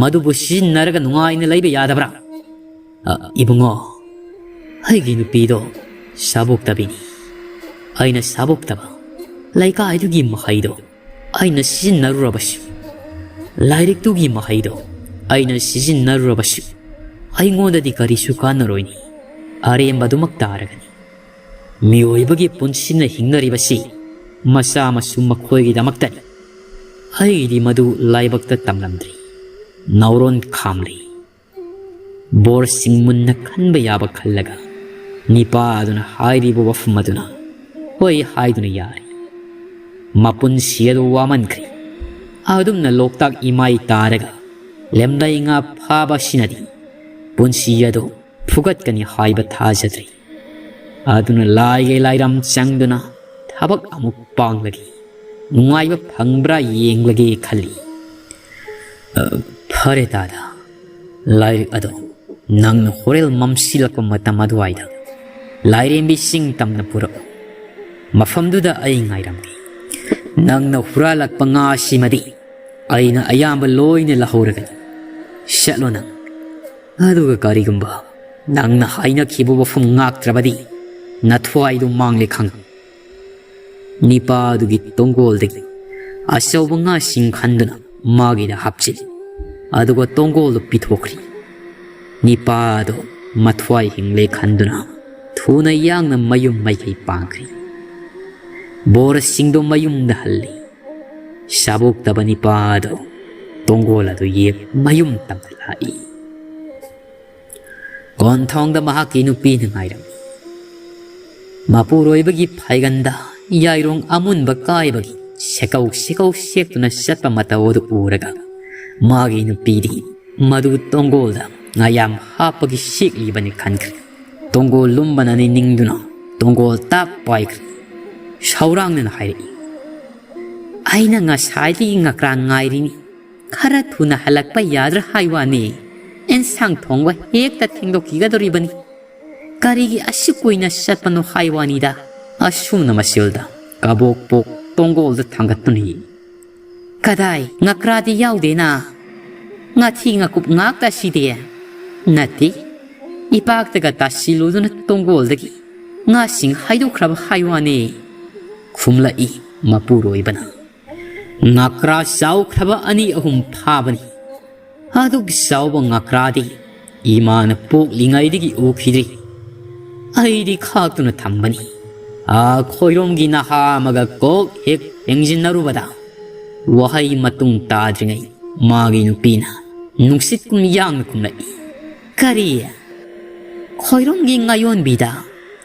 ꯃꯗꯨꯕꯨ ꯁꯤꯖꯤꯟꯅꯔꯒ ꯅꯨꯡꯉꯥꯏꯅ ꯂꯩꯕ ꯌꯥꯗꯕ꯭ꯔꯥ?" "ꯑ, ꯏꯕꯨꯡꯉꯣ, ꯑꯩꯒꯤ ꯅꯨꯄꯤꯗꯣ ꯁꯥꯕꯣꯛꯇꯕꯤꯅꯤ꯫ ꯑꯩꯅ ꯁꯥꯕꯣꯛꯇꯕ ꯂꯩꯀꯥꯏꯗꯨꯒꯤ ꯃꯍꯩꯗꯣ ꯑꯩꯅ ꯁꯤꯖꯤꯟꯅꯔꯨꯔꯕꯁꯨ, ꯂꯥꯏꯔꯤꯛꯇꯨꯒꯤ ꯃꯍꯩꯗꯣ ꯑꯩꯅ ꯁꯤꯖꯤꯟꯅꯔꯨꯔꯕꯁꯨ, ꯑꯩꯉꯣꯟꯗꯗꯤ ꯀꯔꯤꯁꯨ ꯀꯥꯟꯅꯔꯣꯏꯅꯤ꯫ ꯑꯔꯦꯝꯕꯗꯨꯃꯛ ꯇꯥꯔꯒꯅꯤ꯫ ꯃꯤꯑꯣꯏꯕꯒꯤ ꯄꯨꯟꯁꯤꯅ ꯍꯤꯡꯅꯔꯤꯕꯁꯤ ꯃꯆꯥ ꯃꯁꯨ ꯃꯈꯣꯏꯒꯤꯗꯃꯛꯇꯅꯤ꯫ ꯑꯩꯒꯤꯗꯤ ꯃꯗꯨ ꯂꯥꯏꯕꯛꯇ ꯇꯝꯂꯝꯗ꯭ꯔꯤ, ꯅꯥꯎꯔꯣꯟ ꯈꯥꯝꯂꯤ꯫" ꯕꯣꯔꯁꯤꯡ ꯃꯨꯟꯅ ꯈꯟꯕ ꯌꯥꯕ ꯈꯜꯂꯒ ꯅꯤꯄꯥ ꯑꯗꯨꯅ ꯍꯥꯏꯔꯤꯕ ꯋꯥꯐꯝ ꯑꯗꯨꯅ ꯍꯣꯏ ꯍꯥꯏꯗꯨꯅ ꯌꯥꯔꯦ꯫ ꯃꯄꯨꯟꯁꯤ ꯑꯗꯨ ꯋꯥꯃꯟꯈ꯭ꯔꯦ꯫ ꯑꯗꯨꯝꯅ ꯂꯣꯛꯇꯥꯛ ꯏꯃꯥꯏ ꯇꯥꯔꯒ ꯂꯦꯝꯂꯩ ꯉꯥ ꯐꯥꯕ ꯑꯁꯤꯅꯗꯤ ꯄꯨꯟꯁꯤ ꯑꯗꯨ ꯐꯨꯒꯠꯀꯅꯤ ꯍꯥꯏꯕ ꯊꯥꯖꯗ꯭ꯔꯦ꯫ ꯑꯗꯨꯅ ꯂꯥꯏꯒꯤ ꯂꯥꯏꯔꯝ ꯆꯪꯗꯨꯅ ꯊꯕꯛ ꯑꯃꯨꯛ ꯄꯥꯡꯂꯒꯦ, ꯅꯨꯡꯉꯥꯏꯕ ꯐꯪꯕ꯭ꯔꯥ ꯌꯦꯡꯂꯒꯦ ꯈꯜꯂꯤ꯫ "ꯑ, ꯐꯔꯦ ꯗꯥꯗꯥ, ꯂꯥꯏꯔꯤꯛ ꯑꯗꯣ ꯅꯪꯅ ꯍꯣꯔꯦꯜ ꯃꯝꯁꯤꯜꯂꯛꯄ ꯃꯇꯝ ꯑꯗꯨꯋꯥꯏꯗ ꯂꯥꯏꯔꯦꯝꯕꯤ ꯆꯤꯡ ꯇꯝꯅ ꯄꯨꯔꯛꯎ꯫ ꯃꯐꯝꯗꯨꯗ ꯑꯩ ꯉꯥꯏꯔꯝꯒꯦ꯫ ꯅꯪꯅ ꯍꯨꯔꯥꯜꯂꯛꯄ ꯉꯥꯁꯤꯃꯗꯤ ꯑꯩꯅ ꯑꯌꯥꯝꯕ ꯂꯣꯏꯅ ꯂꯧꯍꯧꯔꯒꯅꯤ꯫ ꯆꯠꯂꯣ ꯅꯪ꯫ ꯑꯗꯨꯒ ꯀꯔꯤꯒꯨꯝꯕ ꯅꯪꯅ ꯍꯥꯏꯅꯈꯤꯕ ꯋꯥꯐꯝ ꯉꯥꯛꯇ꯭ꯔꯕꯗꯤ ꯅꯊ꯭ꯋꯥꯏꯗꯨ ꯃꯥꯡꯂꯦ ꯈꯪ꯫ ꯅꯤꯄꯥ ꯑꯗꯨꯒꯤ ꯇꯣꯡꯒꯣꯜꯗꯒꯤ ꯑꯆꯧꯕ ꯉꯥꯁꯤꯡ ꯈꯟꯗꯨꯅ ꯃꯥꯒꯤꯗ ꯍꯥꯞꯆꯤꯜꯂꯤ꯫ ꯑꯗꯨꯒ ꯇꯣꯡꯒꯣꯜꯗꯨ ꯄꯤꯊꯣꯛꯈ꯭ꯔꯤ꯫ ꯅꯤꯄꯥ ꯑꯗꯨ ꯃꯊ꯭ꯋꯥꯏ ꯍꯤꯡꯂꯦ ꯈꯟꯗꯨꯅ ꯊꯨꯅ ꯌꯥꯡꯅ ꯃꯌꯨꯝ ꯃꯥꯏꯀꯩ ꯄꯥꯡꯈ꯭ꯔꯤ꯫ ꯕꯣꯔꯁꯤꯡꯗꯨ ꯃꯌꯨꯝꯗ ꯍꯜꯂꯤ꯫ ꯁꯥꯕꯣꯛꯇꯕ ꯅꯤꯄꯥ ꯑꯗꯨ ꯇꯣꯡꯒꯣꯜ ꯑꯗꯨ ꯌꯦꯛ ꯃꯌꯨꯝ ꯇꯝꯅ ꯂꯥꯛꯏ꯫ ꯀꯣꯟꯊꯣꯡꯗ ꯃꯍꯥꯛꯀꯤ ꯅꯨꯄꯤꯅ ꯉꯥꯏꯔꯝꯃꯤ꯫ ꯃꯄꯨꯔꯣꯏꯕꯒꯤ ꯐꯥꯏꯒꯟꯗ ꯌꯥꯏꯔꯣꯡ ꯑꯃꯨꯟꯕ ꯀꯥꯏꯕꯒꯤ ꯁꯦꯀꯧ ꯁꯦꯀꯧ ꯁꯦꯛꯇꯨꯅ ꯆꯠꯄ ꯃꯇꯧ ꯑꯗꯨ ꯎꯔꯒ ꯃꯥꯒꯤ ꯅꯨꯄꯤꯗꯤ ꯃꯗꯨ ꯇꯣꯡꯒꯣꯜꯗ ꯉꯥꯌꯥꯝ ꯍꯥꯞꯄꯒꯤ ꯁꯦꯛꯂꯤꯕꯅꯤ ꯈꯟꯈ꯭ꯔꯦ꯫ ꯇꯣꯡꯒꯣꯜ ꯂꯨꯝꯕꯅ ꯅꯤꯡꯗꯨꯅ ꯇꯣꯡꯒꯣꯜ ꯇꯥꯛ ꯄꯥꯏꯈ꯭ꯔꯦ꯫ ꯁꯧꯔꯥꯡꯅꯅ ꯍꯥꯏꯔꯛꯏ, "ꯑꯩꯅ ꯉꯁꯥꯏꯗꯒꯤ ꯉꯀ꯭ꯔꯥ ꯉꯥꯏꯔꯤꯅꯤ꯫ ꯈꯔ ꯊꯨꯅ ꯍꯜꯂꯛꯄ ꯌꯥꯗ꯭ꯔꯥ ꯍꯥꯏ ꯋꯥꯅꯤ꯫ ꯑꯦꯟꯁꯥꯡ ꯊꯣꯡꯕ ꯍꯦꯛꯇ ꯊꯦꯡꯗꯣꯛꯈꯤꯒꯗꯧꯔꯤꯕꯅꯤ꯫ ꯀꯔꯤꯒꯤ ꯑꯁꯨꯛ ꯀꯨꯏꯅ ꯆꯠꯄꯅꯣ ꯍꯥꯏ ꯋꯥꯅꯤꯗ?" ꯑꯁꯨꯝꯅ ꯃꯁꯤꯜꯗ ꯀꯕꯣꯛ ꯄꯣꯛ ꯇꯣꯡꯒꯣꯜꯗ ꯊꯥꯡꯒꯠꯇꯨꯅ ꯌꯦꯡꯏ꯫ "ꯀꯗꯥꯏ, ꯉꯀ꯭ꯔꯥꯗꯤ ꯌꯥꯎꯗꯦꯅ? ꯉꯥꯊꯤ ꯉꯥꯀꯨꯞ ꯉꯥꯛꯇ ꯁꯤꯗꯦ?" "ꯅꯠꯇꯦ, ꯏꯄꯥꯛꯇꯒ ꯇꯥꯁꯤꯜꯂꯨꯗꯨꯅ ꯇꯣꯡꯒꯣꯜꯗꯒꯤ ꯉꯥꯁꯤꯡ ꯍꯥꯏꯗꯣꯛꯈ꯭ꯔꯕ ꯍꯥꯏ ꯋꯥꯅꯤ," ꯈꯨꯝꯂꯛꯏ ꯃꯄꯨꯔꯣꯏꯕꯅ꯫ "ꯉꯀ꯭ꯔꯥ ꯆꯥꯎꯈ꯭ꯔꯕ ꯑꯅꯤ ꯑꯍꯨꯝ ꯐꯥꯕꯅꯤ꯫ ꯑꯗꯨꯛ ꯆꯥꯎꯕ ꯉꯀ꯭ꯔꯥꯗꯤ ꯏꯃꯥꯅ ꯄꯣꯛꯂꯤꯉꯩꯗꯒꯤ ꯎꯈꯤꯗ꯭ꯔꯤ꯫ ꯑꯩꯗꯤ ꯈꯥꯛꯇꯨꯅ ꯊꯝꯕꯅꯤ꯫ ꯑꯥ, ꯈꯣꯏꯔꯣꯝꯒꯤ ꯅꯍꯥ ꯑꯃꯒ ꯀꯣꯛ ꯍꯦꯛ ꯊꯦꯡꯖꯤꯟꯅꯔꯨꯕꯗ" ꯋꯥꯍꯩ ꯃꯇꯨꯡ ꯇꯥꯗ꯭ꯔꯤꯉꯩ ꯃꯥꯒꯤ ꯅꯨꯄꯤꯅ ꯅꯨꯡꯁꯤꯠ ꯀꯨꯝ ꯌꯥꯡꯅ ꯈꯨꯝꯂꯛꯏ꯫ "ꯀꯔꯤ? ꯈꯣꯏꯔꯣꯝꯒꯤ ꯉꯥꯌꯣꯟꯕꯤꯗ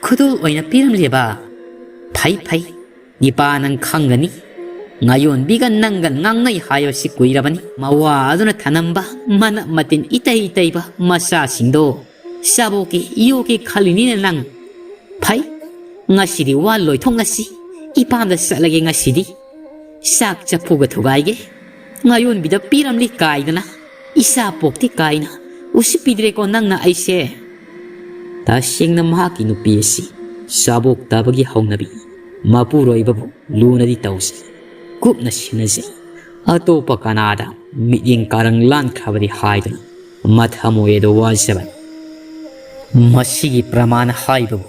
ꯈꯨꯗꯣꯜ ꯑꯣꯏꯅ ꯄꯤꯔꯝꯂꯦꯕ? ꯐꯩ, ꯐꯩ꯫ ꯅꯤꯄꯥ, ꯅꯪ ꯈꯪꯒꯅꯤ꯫ ꯉꯥꯌꯣꯟꯕꯤꯒ ꯅꯪꯒ ꯉꯥꯡꯅꯩ ꯍꯥꯏꯕꯁꯤ ꯀꯨꯏꯔꯕꯅꯤ꯫ ꯃꯋꯥ ꯑꯗꯨꯅ ꯊꯅꯝꯕ ꯃꯅꯞ ꯃꯇꯤꯟ ꯏꯇꯩ ꯏꯇꯩꯕ ꯃꯆꯥꯁꯤꯡꯗꯣ ꯆꯥꯕꯣꯛꯀꯦ ꯌꯣꯛꯀꯦ ꯈꯜꯂꯤꯅꯤꯅꯦ ꯅꯪ꯫ ꯐꯩ, ꯉꯁꯤꯗꯤ ꯋꯥ ꯂꯣꯏꯊꯣꯛꯅꯁꯤ꯫ ꯏꯄꯥꯝꯗ ꯆꯠꯂꯒꯦ ꯉꯁꯤꯗꯤ꯫ ꯆꯥꯛ ꯆꯐꯨꯒ ꯊꯨꯒꯥꯏꯒꯦ꯫ ꯉꯥꯌꯣꯟꯕꯤꯗ ꯄꯤꯔꯝꯂꯤ ꯀꯥꯏꯗꯅ, ꯏꯆꯥ ꯄꯣꯛꯇꯦ ꯀꯥꯏꯅ ꯎꯁꯤꯠꯄꯤꯗ꯭ꯔꯦꯀꯣ ꯅꯪꯅ ꯑꯩꯁꯦ꯫ ꯇꯁꯦꯡꯅ ꯃꯍꯥꯛꯀꯤ ꯅꯨꯄꯤ ꯑꯁꯤ ꯆꯥꯕꯣꯛ ꯇꯥꯕꯒꯤ ꯍꯧꯅꯕꯤ꯫ ꯃꯄꯨꯔꯣꯏꯕꯕꯨ ꯂꯨꯅꯗꯤ ꯇꯧꯖꯩ, ꯀꯨꯞꯅ ꯁꯦꯟꯅꯖꯩ꯫ ꯑꯇꯣꯞꯄ ꯀꯅꯥꯗ ꯃꯤꯠꯌꯦꯡ ꯀꯥꯔꯪ ꯂꯥꯟꯈ꯭ꯔꯕꯗꯤ ꯍꯥꯏꯗꯨꯅ ꯃꯊꯃꯣꯏ ꯑꯗꯨ ꯋꯥꯖꯕꯅꯤ꯫ ꯃꯁꯤꯒꯤ ꯄ꯭ꯔꯃꯥꯟ ꯍꯥꯏꯕꯕꯨ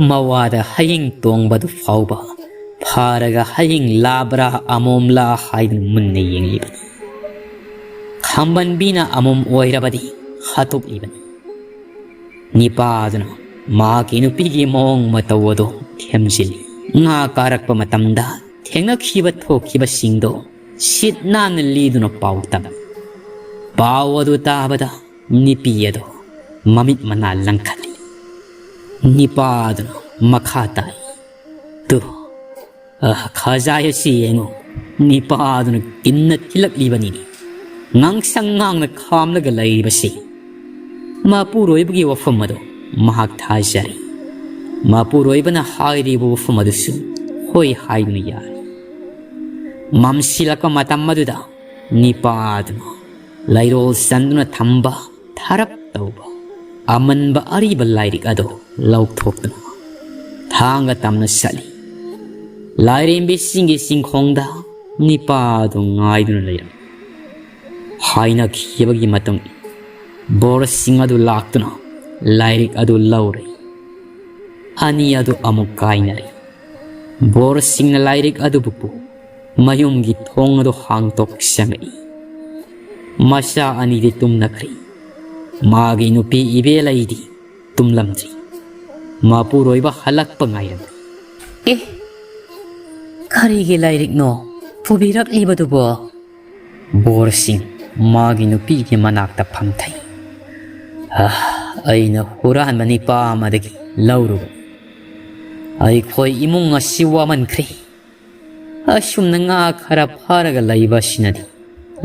ꯃꯋꯥꯗ ꯍꯌꯤꯡ ꯇꯣꯡꯕꯗꯨ ꯐꯥꯎꯕ ꯐꯥꯔꯒ ꯍꯌꯤꯡ ꯂꯥꯕ꯭ꯔꯥ ꯑꯃꯣꯝꯂꯥ ꯍꯥꯏꯗꯨꯅ ꯃꯨꯟꯅ ꯌꯦꯡꯂꯤꯕꯅꯤ꯫ ꯈꯝꯕꯟꯕꯤꯅ ꯑꯃꯣꯝ ꯑꯣꯏꯔꯕꯗꯤ ꯍꯥꯠꯇꯣꯛꯂꯤꯕꯅꯤ꯫ ꯅꯤꯄꯥꯗꯨꯅ ꯃꯍꯥꯛꯀꯤ ꯅꯨꯄꯤꯒꯤ ꯃꯑꯣꯡ ꯃꯇꯧ ꯑꯗꯨ ꯊꯦꯝꯖꯤꯜꯂꯤ꯫ ꯉꯥ ꯀꯥꯔꯛꯄ ꯃꯇꯝꯗ ꯊꯦꯡꯅꯈꯤꯕ ꯊꯣꯛꯈꯤꯕꯁꯤꯡꯗꯨ ꯁꯤꯠ ꯅꯥꯟꯅ ꯂꯤꯗꯨꯅ ꯄꯥꯎ ꯇꯝꯃꯤ꯫ ꯄꯥꯎ ꯑꯗꯨ ꯇꯥꯕꯗ ꯅꯤꯄꯤ ꯑꯗꯨ ꯃꯃꯤꯠ ꯃꯅꯥ ꯂꯪꯈꯠꯂꯤ꯫ ꯅꯤꯄꯥꯗꯨꯅ ꯃꯈꯥ ꯇꯥꯏ, "ꯇꯨ, ꯑ, ꯈꯖꯥꯏ ꯑꯁꯤ ꯌꯦꯡꯉꯨ, ꯅꯤꯄꯥꯗꯨꯅ ꯀꯤꯟꯅ ꯊꯤꯜꯂꯛꯂꯤꯕꯅꯤꯅꯦ꯫ ꯉꯥꯡꯁꯪ ꯉꯥꯡꯅ ꯈꯥꯝꯂꯒ ꯂꯩꯔꯤꯕꯁꯤ ꯃꯄꯨꯔꯣꯏꯕꯒꯤ ꯋꯥꯐꯝ ꯑꯗꯨ ꯃꯍꯥꯛ ꯊꯥꯖꯔꯦ꯫ ꯃꯄꯨꯔꯣꯏꯕꯅ ꯍꯥꯏꯔꯤꯕ ꯋꯥꯐꯝ ꯑꯗꯨꯁꯨ ꯍꯣꯏ ꯍꯥꯏꯗꯨꯅ ꯌꯥꯔꯦ꯫ ꯃꯝꯁꯤꯜꯂꯛꯄ ꯃꯇꯝ ꯑꯗꯨꯗ ꯅꯤꯄꯥꯗꯨꯅ ꯂꯩꯔꯣꯜ ꯆꯟꯗꯨꯅ ꯊꯝꯕ ꯊꯔꯞ ꯇꯧꯕ ꯑꯃꯟꯕ ꯑꯔꯤꯕ ꯂꯥꯏꯔꯤꯛ ꯑꯗꯨ ꯂꯧꯊꯣꯛꯇꯨꯅ ꯊꯥꯡꯒ ꯇꯝꯅ ꯆꯠꯂꯤ꯫ ꯂꯥꯏꯔꯦꯝꯕꯤꯁꯤꯡꯒꯤ ꯆꯤꯡꯈꯣꯡꯗ ꯅꯤꯄꯥꯗꯨ ꯉꯥꯏꯗꯨꯅ ꯂꯩꯔꯝꯃꯤ꯫ ꯍꯥꯏꯅꯈꯤꯕꯒꯤ ꯃꯇꯨꯡ ꯏꯟꯅ ꯕꯣꯔꯁꯤꯡ ꯑꯗꯨ ꯂꯥꯛꯇꯨꯅ ꯂꯥꯏꯔꯤꯛ ꯑꯗꯨ ꯂꯧꯔꯦ꯫ ꯑꯅꯤ ꯑꯗꯨ ꯑꯃꯨꯛ ꯀꯥꯏꯅꯔꯦ꯫ ꯕꯣꯔꯁꯤꯡꯅ ꯂꯥꯏꯔꯤꯛ ꯑꯗꯨꯕꯨ ꯄꯨ ꯃꯌꯨꯝꯒꯤ ꯊꯣꯡ ꯑꯗꯨ ꯍꯥꯡꯗꯣꯛ ꯆꯪꯂꯛꯏ꯫ ꯃꯆꯥ ꯑꯅꯤꯗꯤ ꯇꯨꯝꯅꯈ꯭ꯔꯦ꯫ ꯃꯥꯒꯤ ꯅꯨꯄꯤ ꯏꯕꯦꯂꯩꯗꯤ ꯇꯨꯝꯂꯝꯗ꯭ꯔꯤ꯫ ꯃꯄꯨꯔꯣꯏꯕ ꯍꯜꯂꯛꯄ ꯉꯥꯏꯔꯝꯃꯤ꯫ "ꯑꯦ, ꯀꯔꯤꯒꯤ ꯂꯥꯏꯔꯤꯛꯅꯣ ꯄꯨꯕꯤꯔꯛꯂꯤꯕꯗꯨꯕꯣ?" ꯕꯣꯔꯁꯤꯡ ꯃꯥꯒꯤ ꯅꯨꯄꯤꯒꯤ ꯃꯅꯥꯛꯇ ꯐꯝꯊꯩ꯫ "ꯑ, ꯑꯩꯅ ꯍꯨꯔꯥꯟꯕ ꯅꯤꯄꯥ ꯑꯃꯗꯒꯤ ꯂꯧꯔꯨꯕ꯫ ꯑꯩꯈꯣꯏ ꯏꯃꯨꯡ ꯑꯁꯤ ꯋꯥꯃꯟꯈ꯭ꯔꯦ꯫ ꯑꯁꯨꯝꯅ ꯉꯥ ꯈꯔ ꯐꯥꯔꯒ ꯂꯩꯕ ꯑꯁꯤꯅꯗꯤ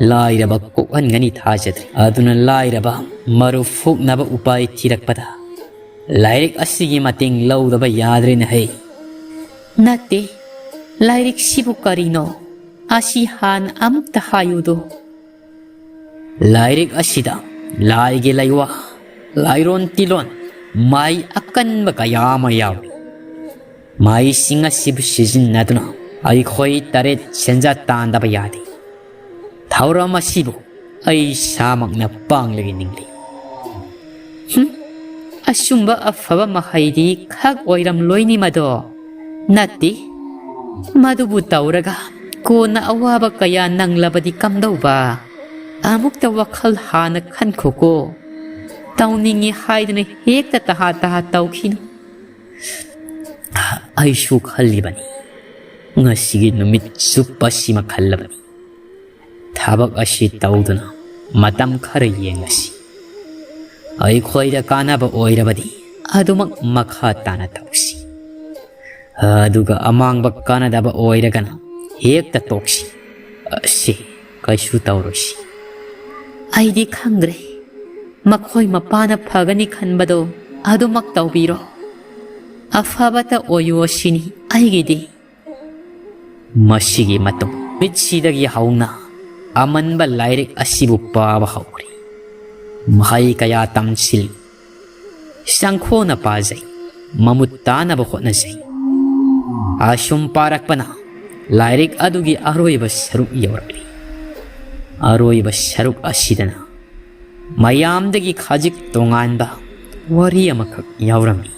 ꯂꯥꯏꯔꯕ ꯀꯣꯛꯍꯟꯒꯅꯤ ꯊꯥꯖꯗ꯭ꯔꯦ꯫ ꯑꯗꯨꯅ ꯂꯥꯏꯔꯕ ꯃꯔꯨꯞ ꯐꯨꯛꯅꯕ ꯎꯄꯥꯏ ꯊꯤꯔꯛꯄꯗ ꯂꯥꯏꯔꯤꯛ ꯑꯁꯤꯒꯤ ꯃꯇꯦꯡ ꯂꯧꯗꯕ ꯌꯥꯗ꯭ꯔꯦꯅꯦ ꯍꯦ꯫" "ꯅꯠꯇꯦ, ꯂꯥꯏꯔꯤꯛꯁꯤꯕꯨ ꯀꯔꯤꯅꯣ? ꯑꯁꯤ ꯍꯥꯟꯅ ꯑꯃꯨꯛꯇ ꯍꯥꯏꯌꯨꯗꯣ꯫" "ꯂꯥꯏꯔꯤꯛ ꯑꯁꯤꯗ ꯂꯥꯏꯒꯤ ꯂꯩꯋꯥ, ꯂꯥꯏꯔꯣꯟ ꯇꯤꯂꯣꯟ, ꯃꯥꯏ ꯑꯀꯟꯕ ꯀꯌꯥ ꯑꯃ ꯌꯥꯎꯔꯤ꯫ ꯃꯥꯏꯁꯤꯡ ꯑꯁꯤꯕꯨ ꯁꯤꯖꯤꯟꯅꯗꯨꯅ ꯑꯩꯈꯣꯏ ꯇꯔꯦꯠ ꯁꯦꯟꯖꯥ ꯇꯥꯟꯗꯕ ꯌꯥꯗꯦ꯫ ꯊꯧꯔꯝ ꯑꯁꯤꯕꯨ ꯑꯩ ꯏꯁꯥꯃꯛꯅ ꯄꯥꯡꯂꯒ ꯅꯤꯡꯂꯤ꯫ ꯍꯨꯝ, ꯑꯁꯨꯝꯕ ꯑꯐꯕ ꯃꯍꯩꯗꯤ ꯈꯛ ꯑꯣꯏꯔꯝꯂꯣꯏꯅꯤ ꯃꯗꯣ꯫ ꯅꯠꯇꯦ, ꯃꯗꯨꯕꯨ ꯇꯧꯔꯒ ꯀꯣꯟꯅ ꯑꯋꯥꯕ ꯀꯌꯥ ꯅꯪꯂꯕꯗꯤ ꯀꯝꯗꯧꯕ? ꯑꯃꯨꯛꯇ ꯋꯥꯈꯜ ꯍꯥꯟꯅ ꯈꯟꯈꯣꯀꯣ꯫ ꯇꯧꯅꯤꯡꯉꯤ ꯍꯥꯏꯗꯨꯅ ꯍꯦꯛꯇ ꯇꯍꯥ ꯇꯍꯥ ꯇꯧꯈꯤꯅꯨ꯫ ꯑꯩꯁꯨ ꯈꯜꯂꯤꯕꯅꯤ, ꯉꯁꯤꯒꯤ ꯅꯨꯃꯤꯠ ꯆꯨꯞꯄ ꯁꯤꯃ ꯈꯜꯂꯕꯅꯤ꯫ ꯊꯕꯛ ꯑꯁꯤ ꯇꯧꯗꯨꯅ ꯃꯇꯝ ꯈꯔ ꯌꯦꯡꯂꯁꯤ꯫ ꯑꯩꯈꯣꯏꯗ ꯀꯥꯟꯅꯕ ꯑꯣꯏꯔꯕꯗꯤ ꯑꯗꯨꯃꯛ ꯃꯈꯥ ꯇꯥꯅ ꯇꯧꯁꯤ꯫ ꯑꯗꯨꯒ ꯑꯃꯥꯡꯕ ꯀꯥꯟꯅꯗꯕ ꯑꯣꯏꯔꯒꯅ ꯍꯦꯛꯇ ꯇꯣꯛꯁꯤ꯫ ꯑꯁꯤ ꯀꯩꯁꯨ ꯇꯧꯔꯣꯏꯁꯤ꯫ ꯑꯩꯗꯤ ꯈꯪꯗ꯭ꯔꯦ꯫ ꯃꯈꯣꯏ ꯃꯄꯥꯅ ꯐꯒꯅꯤ ꯈꯟꯕꯗꯣ ꯑꯗꯨꯃꯛ ꯇꯧꯕꯤꯔꯣ꯫ ꯑꯐꯕꯇ ꯑꯣꯏꯌꯨ ꯑꯁꯤꯅꯤ ꯑꯩꯒꯤꯗꯤ꯫ ꯃꯁꯤꯒꯤ ꯃꯇꯨꯡ ꯅꯨꯃꯤꯠꯁꯤꯗꯒꯤ ꯍꯧꯅ ꯑꯃꯟꯕ ꯂꯥꯏꯔꯤꯛ ꯑꯁꯤꯕꯨ ꯄꯥꯕ ꯍꯧꯈ꯭ꯔꯦ꯫ ꯃꯍꯩ ꯀꯌꯥ ꯇꯝꯁꯤꯜꯂꯤ꯫ ꯁꯪꯈꯣꯅ ꯄꯥꯖꯩ, ꯃꯃꯨꯠ ꯇꯥꯅꯕ ꯍꯣꯠꯅꯖꯩ꯫ ꯑꯁꯨꯝ ꯄꯥꯔꯛꯄꯅ ꯂꯥꯏꯔꯤꯛ ꯑꯗꯨꯒꯤ ꯑꯔꯣꯏꯕ ꯁꯔꯨꯛ ꯌꯧꯔꯛꯂꯤ꯫ ꯑꯔꯣꯏꯕ ꯁꯔꯨꯛ ꯑꯁꯤꯗꯅ ꯃꯌꯥꯝꯗꯒꯤ ꯈꯖꯤꯛ ꯇꯣꯉꯥꯟꯕ ꯋꯥꯔꯤ ꯑꯃꯈꯛ ꯌꯥꯎꯔꯝꯃꯤ꯫